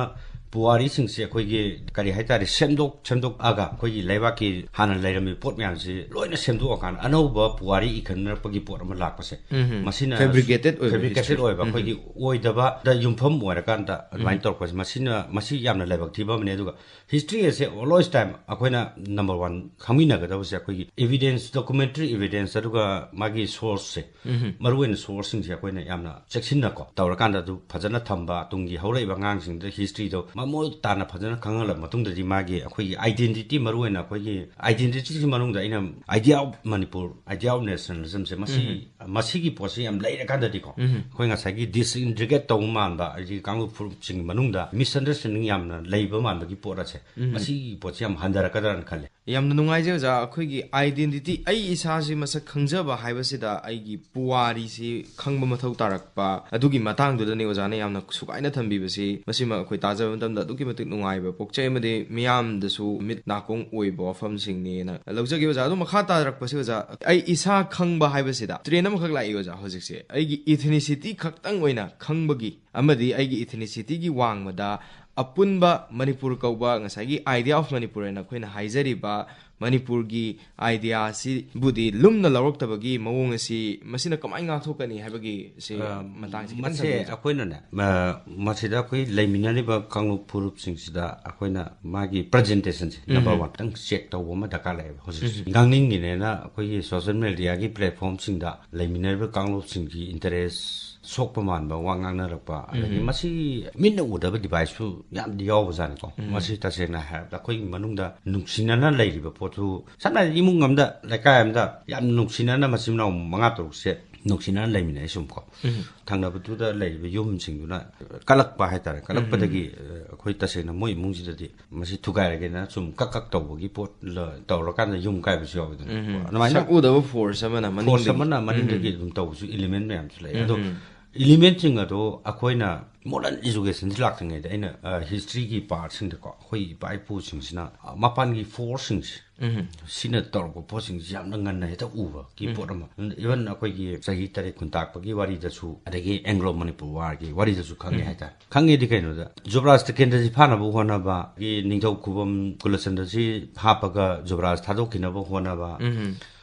ꯄꯨꯋꯥꯔꯤꯁꯤꯡꯁꯦ ꯑꯩꯈꯣꯏꯒꯤ ꯀꯔꯤ ꯍꯥꯏꯇꯥꯔꯦ, ꯁꯦꯝꯗꯣꯛ ꯁꯦꯝꯗꯣꯛꯑꯒ ꯑꯩꯈꯣꯏꯒꯤ ꯂꯩꯕꯥꯛꯀꯤ ꯍꯥꯟꯅ ꯂꯩꯔꯝꯃꯤꯕ ꯄꯣꯠ ꯃꯌꯥꯝꯁꯤ ꯂꯣꯏꯅ ꯁꯦꯝꯗꯣꯛꯑꯀꯥꯟꯗ ꯑꯅꯧꯕ ꯄꯨꯋꯥꯔꯤ ꯏꯈꯠꯅꯔꯛꯄꯒꯤ ꯄꯣꯠ ꯑꯃ ꯂꯥꯛꯄꯁꯦ, ꯃꯁꯤꯅ Fabricated ꯑꯣꯏꯕ fabricated history꯫ ꯑꯣꯏꯕ, ꯑꯩꯈꯣꯏꯒꯤ ꯑꯣꯏꯗꯕꯗ ꯌꯨꯝꯐꯝ ꯑꯣꯏꯔꯀꯥꯟꯗ ꯑꯗꯨꯃꯥꯏꯅ ꯇꯧꯔꯛꯄꯁꯦ, ꯃꯁꯤꯅ, ꯃꯁꯤ ꯌꯥꯝꯅ ꯂꯥꯏꯕꯛ ꯊꯤꯕ ꯑꯃꯅꯦ꯫ ꯑꯗꯨꯒ history ꯑꯁꯦ always time ꯑꯩꯈꯣꯏꯅ number one ꯈꯪꯃꯤꯟꯅꯒꯗꯕꯁꯦ ꯑꯩꯈꯣꯏꯒꯤ evidence, documentary evidence, ꯑꯗꯨꯒ ꯃꯥꯒꯤ sourceꯁꯦ, ꯃꯔꯨꯑꯣꯏꯅ sourceꯁꯤꯡꯁꯦ ꯑꯩꯈꯣꯏꯅ ꯌꯥꯝꯅ ꯆꯦꯛꯁꯤꯟꯅꯀꯣ ꯇꯧꯔꯀꯥꯟꯗ ꯑꯗꯨ ꯐꯖꯅ ꯊꯝꯕ, ꯇꯨꯡꯒꯤ ꯍꯧꯔꯛꯏꯕ ꯑꯉꯥꯡꯁꯤꯡꯗ historyꯗꯣ ꯃꯃꯨꯠ ꯇꯥꯅ ꯐꯖꯅ ꯈꯪꯍꯜꯂꯕ ꯃꯇꯨꯡꯗꯗꯤ ꯃꯥꯒꯤ ꯑꯩꯈꯣꯏꯒꯤ identity, ꯃꯔꯨꯑꯣꯏꯅ ꯑꯩꯈꯣꯏꯒꯤ identityꯁꯤ ꯃꯅꯨꯡꯗ ꯑꯩꯅ idea of Manipur, idea of nationalismꯁꯦ, ꯃꯁꯤ, ꯃꯁꯤꯒꯤ ꯄꯣꯠꯁꯤ ꯌꯥꯝ ꯂꯩꯔꯀꯥꯟꯗꯗꯤꯀꯣ, ꯑꯩꯈꯣꯏ ꯉꯁꯥꯏꯒꯤ disintegrate ꯇꯧꯕ ꯃꯥꯟꯕ, ꯑꯩꯒꯤ ꯀꯥꯡꯂꯨꯞ ꯐꯨꯔꯨꯞꯁꯤꯡꯒꯤ ꯃꯅꯨꯡꯗ misunderstanding ꯌꯥꯝꯅ ꯂꯩꯕ ꯃꯥꯟꯕꯒꯤ ꯄꯣꯠ ꯑꯁꯦ, ꯃꯁꯤꯒꯤ ꯄꯣꯠꯁꯤ ꯌꯥꯝ ꯍꯟꯊꯔꯛꯀꯗ꯭ꯔꯥꯅ ꯈꯜꯂꯦ꯫ ꯌꯥꯝꯅ ꯅꯨꯡꯉꯥꯏꯖꯩ ꯑꯣꯖꯥ꯫ ꯑꯩꯈꯣꯏꯒꯤ identity, ꯑꯩ ꯏꯁꯥꯁꯤ ꯃꯁꯛ ꯈꯪꯖꯕ ꯍꯥꯏꯕꯁꯤꯗ ꯑꯩꯒꯤ ꯄꯨꯋꯥꯔꯤꯁꯤ ꯈꯪꯕ ꯃꯊꯧ ꯇꯥꯔꯛꯄ, ꯑꯗꯨꯒꯤ ꯃꯇꯥꯡꯗꯨꯗꯅꯤ ꯑꯣꯖꯥꯅ ꯌꯥꯝꯅ ꯁꯨꯒꯥꯏꯅ ꯊꯝꯕꯤꯕꯁꯤ꯫ ꯃꯁꯤꯃ ꯑꯩꯈꯣꯏ ꯇꯥꯖꯕ ꯃꯇꯝꯗ ꯑꯗꯨꯛꯀꯤ ꯃꯇꯤꯛ ꯅꯨꯡꯉꯥꯏꯕ ꯄꯣꯛꯆꯩ, ꯑꯃꯗꯤ ꯃꯤꯌꯥꯝꯗꯁꯨ ꯃꯤꯠ ꯅꯥꯀꯣꯡ ꯑꯣꯏꯕ ꯋꯥꯐꯝꯁꯤꯡꯅꯦꯅ ꯂꯧꯖꯒꯦ ꯑꯣꯖꯥ꯫ ꯑꯗꯣ ꯃꯈꯥ ꯇꯥꯔꯛꯄꯁꯤ ꯑꯣꯖꯥ, ꯑꯩ ꯏꯁꯥ ꯈꯪꯕ ꯍꯥꯏꯕꯁꯤꯗ trend ꯑꯃꯈꯛ ꯂꯥꯛꯏ ꯑꯣꯖꯥ ꯍꯧꯖꯤꯛꯁꯦ꯫ ꯑꯩꯒꯤ ethnicity ꯈꯛꯇꯪ ꯑꯣꯏꯅ ꯈꯪꯕꯒꯤ ꯑꯃꯗꯤ ꯑꯩꯒꯤ ethnicity ꯒꯤ ꯋꯥꯡꯃꯗ ꯑꯄꯨꯟꯕ ꯃꯅꯤꯄꯨꯔ ꯀꯧꯕ ꯉꯁꯥꯏꯒꯤ idea of Manipur ꯍꯥꯏꯅ ꯑꯩꯈꯣꯏꯅ ꯍꯥꯏꯖꯔꯤꯕ ꯃꯅꯤꯄꯨꯔꯒꯤ ꯑꯥꯏꯗꯤꯌꯥꯁꯤꯕꯨꯗꯤ ꯂꯨꯝꯅ ꯂꯧꯔꯛꯇꯕꯒꯤ ꯃꯑꯣꯡ ꯑꯁꯤ, ꯃꯁꯤꯅ ꯀꯃꯥꯏꯅ ꯉꯥꯛꯊꯣꯛꯀꯅꯤ ꯍꯥꯏꯕꯒꯤ ꯁꯤ ꯑ, ꯃꯇꯥꯡꯁꯤ ꯈꯤꯇꯪ ꯃꯁꯦ ꯊꯝꯕꯤꯌꯨ꯫ ꯑꯩꯈꯣꯏꯅꯅꯦ, ꯃ-, ꯃꯁꯤꯗ ꯑꯩꯈꯣꯏ ꯂꯩꯃꯤꯟꯅꯔꯤꯕ ꯀꯥꯡꯂꯨꯞ ꯐꯨꯔꯨꯞꯁꯤꯡꯁꯤꯗ ꯑꯩꯈꯣꯏꯅ ꯃꯥꯒꯤ ꯄ꯭ꯔꯖꯦꯟꯇꯦꯁꯟꯁꯦ ꯎꯝ꯫ ꯅꯝꯕꯔ ꯋꯥꯟ ꯈꯤꯇꯪ ꯆꯦꯛ ꯇꯧꯕ ꯑꯃ ꯗꯔꯀꯥꯔ ꯂꯩꯌꯦꯕ ꯍꯧꯖꯤꯛ꯫ ꯎꯝ꯫ ꯉꯥꯡꯅꯤꯡꯉꯤꯅꯦꯅ ꯑꯩꯈꯣꯏꯒꯤ ꯁꯣꯁꯦꯜ ꯃꯦꯗꯤꯌꯥꯒꯤ ꯄ꯭ꯂꯦꯠꯐꯣꯝꯁꯤꯡꯗ ꯂꯩꯃꯤꯟꯅꯔꯤꯕ ꯀꯥꯡꯂꯨꯞꯁꯤꯡꯒꯤ ꯏꯟꯇꯔꯦꯁ ꯁꯣꯛꯄ ꯃꯥꯟꯕ ꯋꯥ ꯉꯥꯡꯅꯔꯛꯄ, ꯑꯗꯒꯤ ꯎꯝ꯫ ꯃꯁꯤ ꯃꯤꯠꯅ ꯎꯗꯕ ꯗꯤꯚꯥꯏꯁꯁꯨ ꯌꯥꯝꯗꯤ ꯌꯥꯎꯕꯖꯥꯠꯅꯤꯀꯣ꯫ ꯎꯝ꯫ ꯃꯁꯤ ꯇꯁꯦꯡꯅ ꯍꯥꯏꯔꯕꯗ ꯑꯩꯈꯣꯏꯒꯤ ꯃꯅꯨꯡꯗ ꯅꯨꯡꯁꯤꯅꯅ ꯂꯩꯔꯤꯕ ꯄꯣꯠꯇꯨ, ꯁꯝꯅ ꯍꯥꯏꯔꯕꯗ ꯏꯃꯨꯡ ꯑꯃꯗ, ꯂꯩꯀꯥꯏ ꯑꯃꯗ ꯌꯥꯝ ꯅꯨꯡꯁꯤꯅꯅ ꯃꯆꯤꯟ ꯃꯅꯥꯎ ꯃꯉꯥ ꯇꯔꯨꯛꯁꯦ ꯅꯨꯡꯁꯤꯅꯅ ꯂꯩꯃꯤꯟꯅꯩ ꯁꯨꯝ ꯀꯣ꯫ ꯎꯝ꯫ ꯊꯪꯅꯕꯗꯨꯗ ꯂꯩꯔꯤꯕ ꯌꯨꯝꯁꯤꯡꯗꯨꯅ ꯀꯜꯂꯛꯄ ꯍꯥꯏꯇꯥꯔꯦ꯫ ꯀꯜꯂꯛꯄꯗꯒꯤ, ꯎꯝ꯫ ꯑ, ꯑꯩꯈꯣꯏ ꯇꯁꯦꯡꯅ ꯃꯣꯏ ꯏꯃꯨꯡꯁꯤꯗꯗꯤ ꯃꯁꯤ ꯊꯨꯒꯥꯏꯔꯒꯦꯅ ꯁꯨꯝ ꯀꯛ ꯀꯛ ꯇꯧꯕꯒꯤ ꯄꯣꯠ ꯂ-, ꯇꯧꯔꯀꯥꯟꯗ ꯌꯨꯝ ꯀꯥꯏꯕꯁꯨ ꯌꯥꯎꯋꯤꯗꯅ꯫ ꯎꯝ꯫ ꯑꯗꯨꯃꯥꯏꯅ ꯁꯛ ꯎꯗꯕ ꯐꯣꯔꯁ ꯑꯃꯅ ꯐꯣꯔꯁ ꯃꯅꯤꯡꯗꯒꯤ꯫ ꯑꯃꯅ ꯃꯅꯤꯡꯗꯒꯤ ꯎꯝ꯫ ꯑꯗꯨꯝ ꯇꯧꯕꯁꯨ ꯏꯂꯤꯃꯦꯟ ꯃꯌꯥꯝꯁꯨ ꯂꯩ꯫ ꯑꯗꯣ ꯎꯝ꯫ ꯏꯂꯤꯃꯦꯟꯁꯤꯡ ꯑꯗꯣ ꯑꯩꯈꯣꯏꯅ ꯃꯣꯗꯔꯟ ꯏꯖꯨꯀꯦꯁꯟꯁꯤ ꯂꯥꯛꯇ꯭ꯔꯤꯉꯩꯗ ꯑꯩꯅ, ꯑ, ꯍꯤꯁꯇ꯭ꯔꯤꯒꯤ ꯄꯥꯔꯠꯁꯤꯡꯗꯀꯣ, ꯑꯩꯈꯣꯏ ꯏꯄꯥ ꯏꯄꯨꯁꯤꯡꯁꯤꯅ, ꯑ, ꯃꯄꯥꯟꯒꯤ ꯐꯣꯔꯁꯁꯤꯡꯁꯤ ꯎꯝ꯫ ꯁꯤꯅ ꯇꯧꯔꯛꯄ ꯄꯣꯠꯁꯤꯡꯁꯤ ꯌꯥꯝꯅ ꯉꯟꯅ ꯍꯦꯛꯇ ꯎꯕꯒꯤ ꯎꯝ꯫ ꯄꯣꯠ ꯑꯃ꯫ ꯏꯚꯟ ꯑꯩꯈꯣꯏꯒꯤ ꯆꯍꯤ ꯇꯔꯦꯠ ꯈꯨꯟꯇꯥꯛꯄꯒꯤ ꯋꯥꯔꯤꯗꯁꯨ, ꯑꯗꯒꯤ ꯑꯦꯡꯒ꯭ꯂꯣ ꯃꯅꯤꯄꯨꯔ ꯋꯥꯔꯒꯤ ꯋꯥꯔꯤꯗꯁꯨ ꯈꯪꯉꯦ ꯎꯝ꯫ ꯍꯥꯏꯇꯥꯔꯦ꯫ ꯈꯪꯉꯦꯗꯤ ꯀꯩꯅꯣꯗ, ꯖꯨꯕꯔꯥꯖ ꯇꯤꯀꯦꯟꯗ꯭ꯔꯖꯤ ꯐꯥꯅꯕ ꯍꯣꯠꯅꯕ, ꯑꯗꯒꯤ ꯅꯤꯡꯊꯧ ꯈꯨꯕꯝ ꯀꯨꯂꯆꯟꯗ꯭ꯔꯖꯤ ꯍꯥꯞꯄꯒ ꯖꯨꯕꯔꯥꯖ ꯊꯥꯗꯣꯛꯈꯤꯅꯕ ꯍꯣꯠꯅꯕ, ꯎꯝ꯫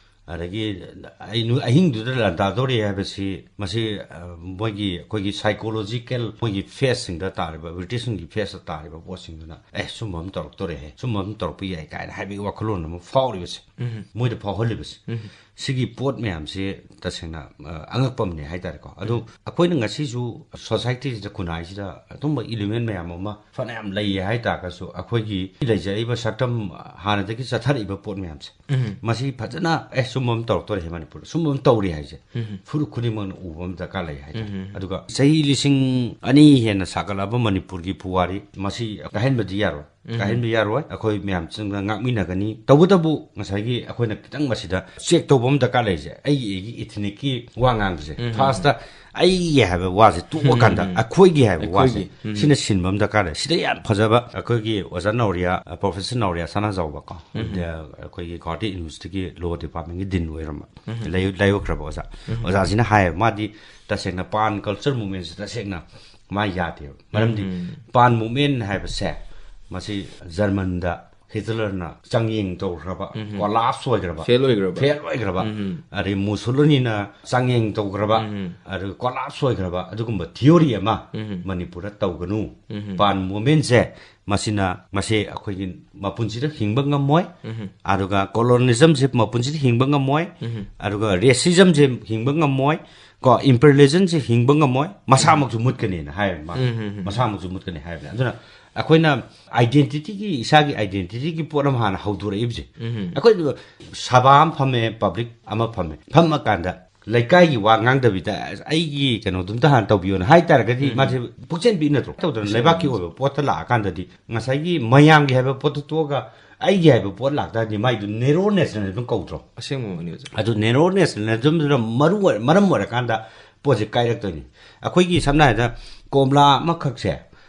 ꯑꯗꯒꯤ ꯑꯩ ꯅꯨ-, ꯑꯍꯤꯡꯗꯨꯗ ꯂꯥꯟꯗꯥꯗꯧꯔꯦ ꯍꯥꯏꯕꯁꯤ, ꯃꯁꯤ, ꯑ, ꯃꯣꯏꯒꯤ, ꯑꯩꯈꯣꯏꯒꯤ ꯁꯥꯏꯀꯣꯂꯣꯖꯤꯀꯦꯜ, ꯃꯣꯏꯒꯤ ꯐꯦꯁꯁꯤꯡꯗ ꯇꯥꯔꯤꯕ, ꯕ꯭ꯔꯤꯇꯤꯁꯁꯤꯡꯒꯤ ꯐꯦꯁꯇ ꯇꯥꯔꯤꯕ ꯄꯣꯠꯁꯤꯡꯗꯨꯅ, "ꯑꯦ, ꯁꯨꯝꯕ ꯑꯃ ꯇꯧꯔꯛꯇꯣꯔꯦꯍꯦ, ꯁꯨꯝꯕ ꯑꯃ ꯇꯧꯔꯛꯄ ꯌꯥꯏ" ꯀꯥꯏꯅ ꯍꯥꯏꯕꯒꯤ ꯋꯥꯈꯜꯂꯣꯟ ꯑꯃ ꯐꯥꯎꯔꯤꯕꯁꯦ, ꯎꯝ꯫ ꯃꯣꯏꯗ ꯐꯥꯎꯍꯜꯂꯤꯕꯁꯦ, ꯎꯝ꯫ ꯁꯤꯒꯤ ꯄꯣꯠ ꯃꯌꯥꯝꯁꯤ ꯇꯁꯦꯡꯅ, ꯑ, ꯑꯉꯛꯄ ꯑꯃꯅꯦ ꯍꯥꯏꯇꯥꯔꯦꯀꯣ꯫ ꯑꯗꯨ ꯎꯝ꯫ ꯑꯩꯈꯣꯏꯅ ꯉꯁꯤꯁꯨ ꯁꯣꯁꯥꯏꯇꯤꯁꯤꯗ, ꯈꯨꯟꯅꯥꯏꯁꯤꯗ ꯑꯗꯨꯝꯕ ꯏꯂꯤꯃꯦꯟ ꯃꯌꯥꯝ ꯑꯃ ꯐꯅꯌꯥꯝ ꯂꯩꯌꯦ ꯍꯥꯏꯇꯥꯔꯒꯁꯨ, ꯑꯩꯈꯣꯏꯒꯤ ꯂꯩꯖꯔꯛꯏꯕ ꯁꯛꯇꯝ, ꯍꯥꯟꯅꯗꯒꯤ ꯆꯠꯊꯔꯛꯏꯕ ꯄꯣꯠ ꯃꯌꯥꯝꯁꯦ, ꯎꯝ꯫ ꯃꯁꯤ ꯐꯖꯅ, "ꯑꯦ, ꯁꯨꯝꯕ ꯑꯃ ꯇꯧꯔꯛꯇꯣꯔꯦ ꯃꯅꯤꯄꯨꯔꯗ, ꯁꯨꯝꯕ ꯑꯃ ꯇꯧꯔꯤ" ꯍꯥꯏꯁꯦ, ꯎꯝ꯫ ꯐꯨꯔꯨꯞ ꯈꯨꯗꯤꯡꯃꯛꯅ ꯎꯕ ꯑꯃ ꯗꯔꯀꯥꯔ ꯂꯩ ꯍꯥꯏꯇꯥꯔꯦ꯫ ꯎꯝ꯫ ꯑꯗꯨꯒ ꯆꯍꯤ ꯂꯤꯁꯤꯡ ꯑꯅꯤ ꯍꯦꯟꯅ ꯁꯥꯒꯠꯂꯛꯑꯕ ꯃꯅꯤꯄꯨꯔꯒꯤ ꯄꯨꯋꯥꯔꯤ, ꯃꯁꯤ ꯀꯥꯏꯍꯟꯕꯗꯤ ꯌꯥꯔꯣꯏ꯫ ꯎꯝ꯫ ꯀꯥꯏꯍꯟꯕ ꯌꯥꯔꯣꯏ꯫ ꯑꯩꯈꯣꯏ ꯃꯌꯥꯝ ꯆꯪꯗꯅ ꯉꯥꯛꯃꯤꯟꯅꯒꯅꯤ꯫ ꯇꯧꯕꯇꯕꯨ ꯉꯁꯥꯏꯒꯤ ꯑꯩꯈꯣꯏꯅ ꯈꯤꯇꯪ ꯃꯁꯤꯗ ꯆꯦꯛ ꯇꯧꯕ ꯑꯃ ꯗꯔꯀꯥꯔ ꯂꯩꯔꯤꯁꯦ, ꯑꯩꯒꯤ, ꯑꯩꯒꯤ ꯏꯊꯅꯤꯛꯀꯤ ꯋꯥ ꯉꯥꯡꯕꯁꯦ, ꯎꯝ꯫ ꯐꯥꯔꯁꯇ ꯑꯩꯒꯤ ꯍꯥꯏꯕ ꯋꯥꯁꯦ ꯇꯣꯛꯑꯀꯥꯟꯗ, ꯎꯝ, ꯎꯝ, ꯎꯝ꯫ ꯑꯩꯈꯣꯏꯒꯤ ꯍꯥꯏꯕ ꯋꯥꯁꯦ, ꯑꯩꯈꯣꯏꯒꯤ꯫ ꯎꯝ꯫ ꯁꯤꯅ ꯁꯤꯟꯕ ꯑꯃ ꯗꯔꯀꯥꯔ ꯂꯩ꯫ ꯁꯤꯗ ꯌꯥꯝ ꯐꯖꯕ ꯑꯩꯈꯣꯏꯒꯤ ꯑꯣꯖꯥ ꯅꯥꯎꯔꯤꯌꯥ, ꯄ꯭ꯔꯣꯐꯦꯁꯔ ꯅꯥꯎꯔꯤꯌꯥ ꯁꯅꯥꯖꯥꯎꯕ ꯀꯣ, ꯎꯝ꯫ ꯑꯗ ꯑꯩꯈꯣꯏꯒꯤ ꯒꯨꯋꯥꯍꯥꯇꯤ ꯌꯨꯅꯤꯚꯔꯁꯤꯇꯤꯒꯤ ꯂꯣ ꯗꯤꯄꯥꯔꯠꯃꯦꯟꯒꯤ ꯗꯤꯟ ꯑꯣꯏꯔꯝꯕ, ꯎꯝ꯫ ꯂꯩ-, ꯂꯩꯔꯛꯈ꯭ꯔꯕ ꯑꯣꯖꯥ꯫ ꯎꯝ꯫ ꯑꯣꯖꯥꯁꯤꯅ ꯍꯥꯏꯌꯦꯕ, ꯃꯥꯗꯤ ꯇꯁꯦꯡꯅ ꯄꯥꯟ ꯀꯜꯆꯔ ꯃꯨꯚꯃꯦꯟꯁꯦ ꯇꯁꯦꯡꯅ ꯃꯥ ꯌꯥꯗꯦꯕ꯫ ꯃꯔꯝꯗꯤ ꯎꯝ꯫ ꯄꯥꯟ ꯃꯨꯚꯃꯦꯟ ꯍꯥꯏꯕꯁꯦ, ꯃꯁꯤ ꯖꯔꯃꯟꯗ ꯍꯤꯇꯂꯔꯅ ꯆꯥꯡꯌꯦꯡ ꯇꯧꯈ꯭ꯔꯕ, ꯀꯣꯂꯥꯞꯁ ꯑꯣꯏꯈ꯭ꯔꯕ, ꯐꯦꯜ ꯑꯣꯏꯈ꯭ꯔꯕ꯫ ꯐꯦꯜ ꯑꯣꯏꯈ꯭ꯔꯕ, ꯎꯝ꯫ ꯑꯗꯩ ꯃꯨꯁꯣꯂꯤꯅꯤꯅ ꯆꯥꯡꯌꯦꯡ ꯇꯧꯈ꯭ꯔꯕ, ꯎꯝ꯫ ꯑꯗꯨꯒ ꯀꯣꯂꯥꯞꯁ ꯑꯣꯏꯈ꯭ꯔꯕ, ꯑꯗꯨꯒꯨꯝꯕ ꯊꯤꯑꯣꯔꯤ ꯑꯃ ꯎꯝ꯫ ꯃꯅꯤꯄꯨꯔꯗ ꯇꯧꯒꯅꯨ꯫ ꯎꯝ꯫ ꯄꯥꯟ ꯃꯨꯚꯃꯦꯟꯁꯦ ꯃꯁꯤꯅ, ꯃꯁꯦ ꯑꯩꯈꯣꯏꯒꯤ ꯃꯄꯨꯟꯁꯤꯗ ꯍꯤꯡꯕ ꯉꯝꯃꯣꯏ꯫ ꯎꯝ꯫ ꯑꯗꯨꯒ ꯀꯣꯂꯣꯅꯤꯖꯝꯁꯦ ꯃꯄꯨꯟꯁꯤꯗ ꯍꯤꯡꯕ ꯉꯝꯃꯣꯏ꯫ ꯎꯝ꯫ ꯑꯗꯨꯒ ꯔꯦꯁꯤꯖꯝꯁꯦ ꯍꯤꯡꯕ ꯉꯝꯃꯣꯏ꯫ ꯀꯣ, ꯏꯝꯄꯔꯤꯌꯦꯂꯤꯖꯝꯁꯦ ꯍꯤꯡꯕ ꯉꯝꯃꯣꯏ, ꯃꯁꯥꯃꯛꯁꯨ ꯃꯨꯠꯀꯅꯤꯅ ꯍꯥꯏꯌꯦꯕ ꯃꯥ꯫ ꯎꯝ, ꯎꯝ, ꯎꯝ꯫ ꯃꯁꯥꯃꯛꯁꯨ ꯃꯨꯠꯀꯅꯤ ꯍꯥꯏꯕꯅꯤ꯫ ꯑꯗꯨꯅ ꯑꯩꯈꯣꯏꯅ ꯑꯥꯏꯗꯦꯟꯇꯤꯇꯤꯒꯤ, ꯏꯁꯥꯒꯤ ꯑꯥꯏꯗꯦꯟꯇꯤꯇꯤꯒꯤ ꯄꯣꯠ ꯑꯃ ꯍꯥꯟꯅ ꯍꯧꯗꯣꯔꯛꯏꯕꯁꯦ꯫ ꯎꯝ꯫ ꯑꯩꯈꯣꯏ ꯁꯚꯥ ꯑꯃ ꯐꯝꯃꯦ, ꯄꯕ꯭ꯂꯤꯛ ꯑꯃ ꯐꯝꯃꯦ, ꯐꯝꯃꯀꯥꯟꯗ ꯂꯩꯀꯥꯏꯒꯤ ꯋꯥ ꯉꯥꯡꯗꯕꯤꯗ ꯑꯩꯒꯤ ꯀꯩꯅꯣꯗꯨꯝꯇ ꯍꯥꯟꯅ ꯇꯧꯕꯤꯌꯣꯅ ꯍꯥꯏꯇꯥꯔꯒꯗꯤ ꯎꯝ꯫ ꯃꯥꯁꯦ ꯄꯨꯛꯆꯦꯟ ꯄꯤꯛꯅꯗ꯭ꯔꯣ? ꯇꯧꯗꯅ ꯑꯁꯦꯡꯕ ꯂꯩꯕꯥꯛꯀꯤ ꯑꯣꯏꯅ꯫ ꯑꯣꯏꯕ ꯄꯣꯠꯇ ꯂꯥꯛꯑꯀꯥꯟꯗꯗꯤ ꯉꯁꯥꯏꯒꯤ ꯃꯌꯥꯝꯒꯤ ꯍꯥꯏꯕ ꯄꯣꯠꯇꯨ ꯇꯣꯛꯑꯒ ꯑꯩꯒꯤ ꯍꯥꯏꯕ ꯄꯣꯠ ꯂꯥꯛꯇꯥꯔꯗꯤ ꯃꯥꯏꯗꯨ ꯅꯦꯔꯣ ꯅꯦꯁꯅꯦꯂꯤꯖꯝ ꯀꯧꯗ꯭ꯔꯣ? ꯑꯁꯦꯡꯕꯃꯛꯅꯤ ꯑꯣꯖꯥ꯫ ꯑꯗꯨ ꯅꯦꯔꯣ ꯅꯦꯁꯅꯦꯂꯤꯖꯝꯗꯨꯅ ꯃꯔꯨ ꯑꯣꯏ-, ꯃꯔꯝ ꯑꯣꯏꯔꯀꯥꯟꯗ ꯄꯣꯠꯁꯦ ꯀꯥꯏꯔꯛꯇꯣꯏꯅꯤ꯫ ꯑꯩꯈꯣꯏꯒꯤ ꯁꯝꯅ ꯍꯥꯏꯔꯕꯗ ꯀꯣꯝꯂꯥ ꯑꯃꯈꯛꯁꯦ,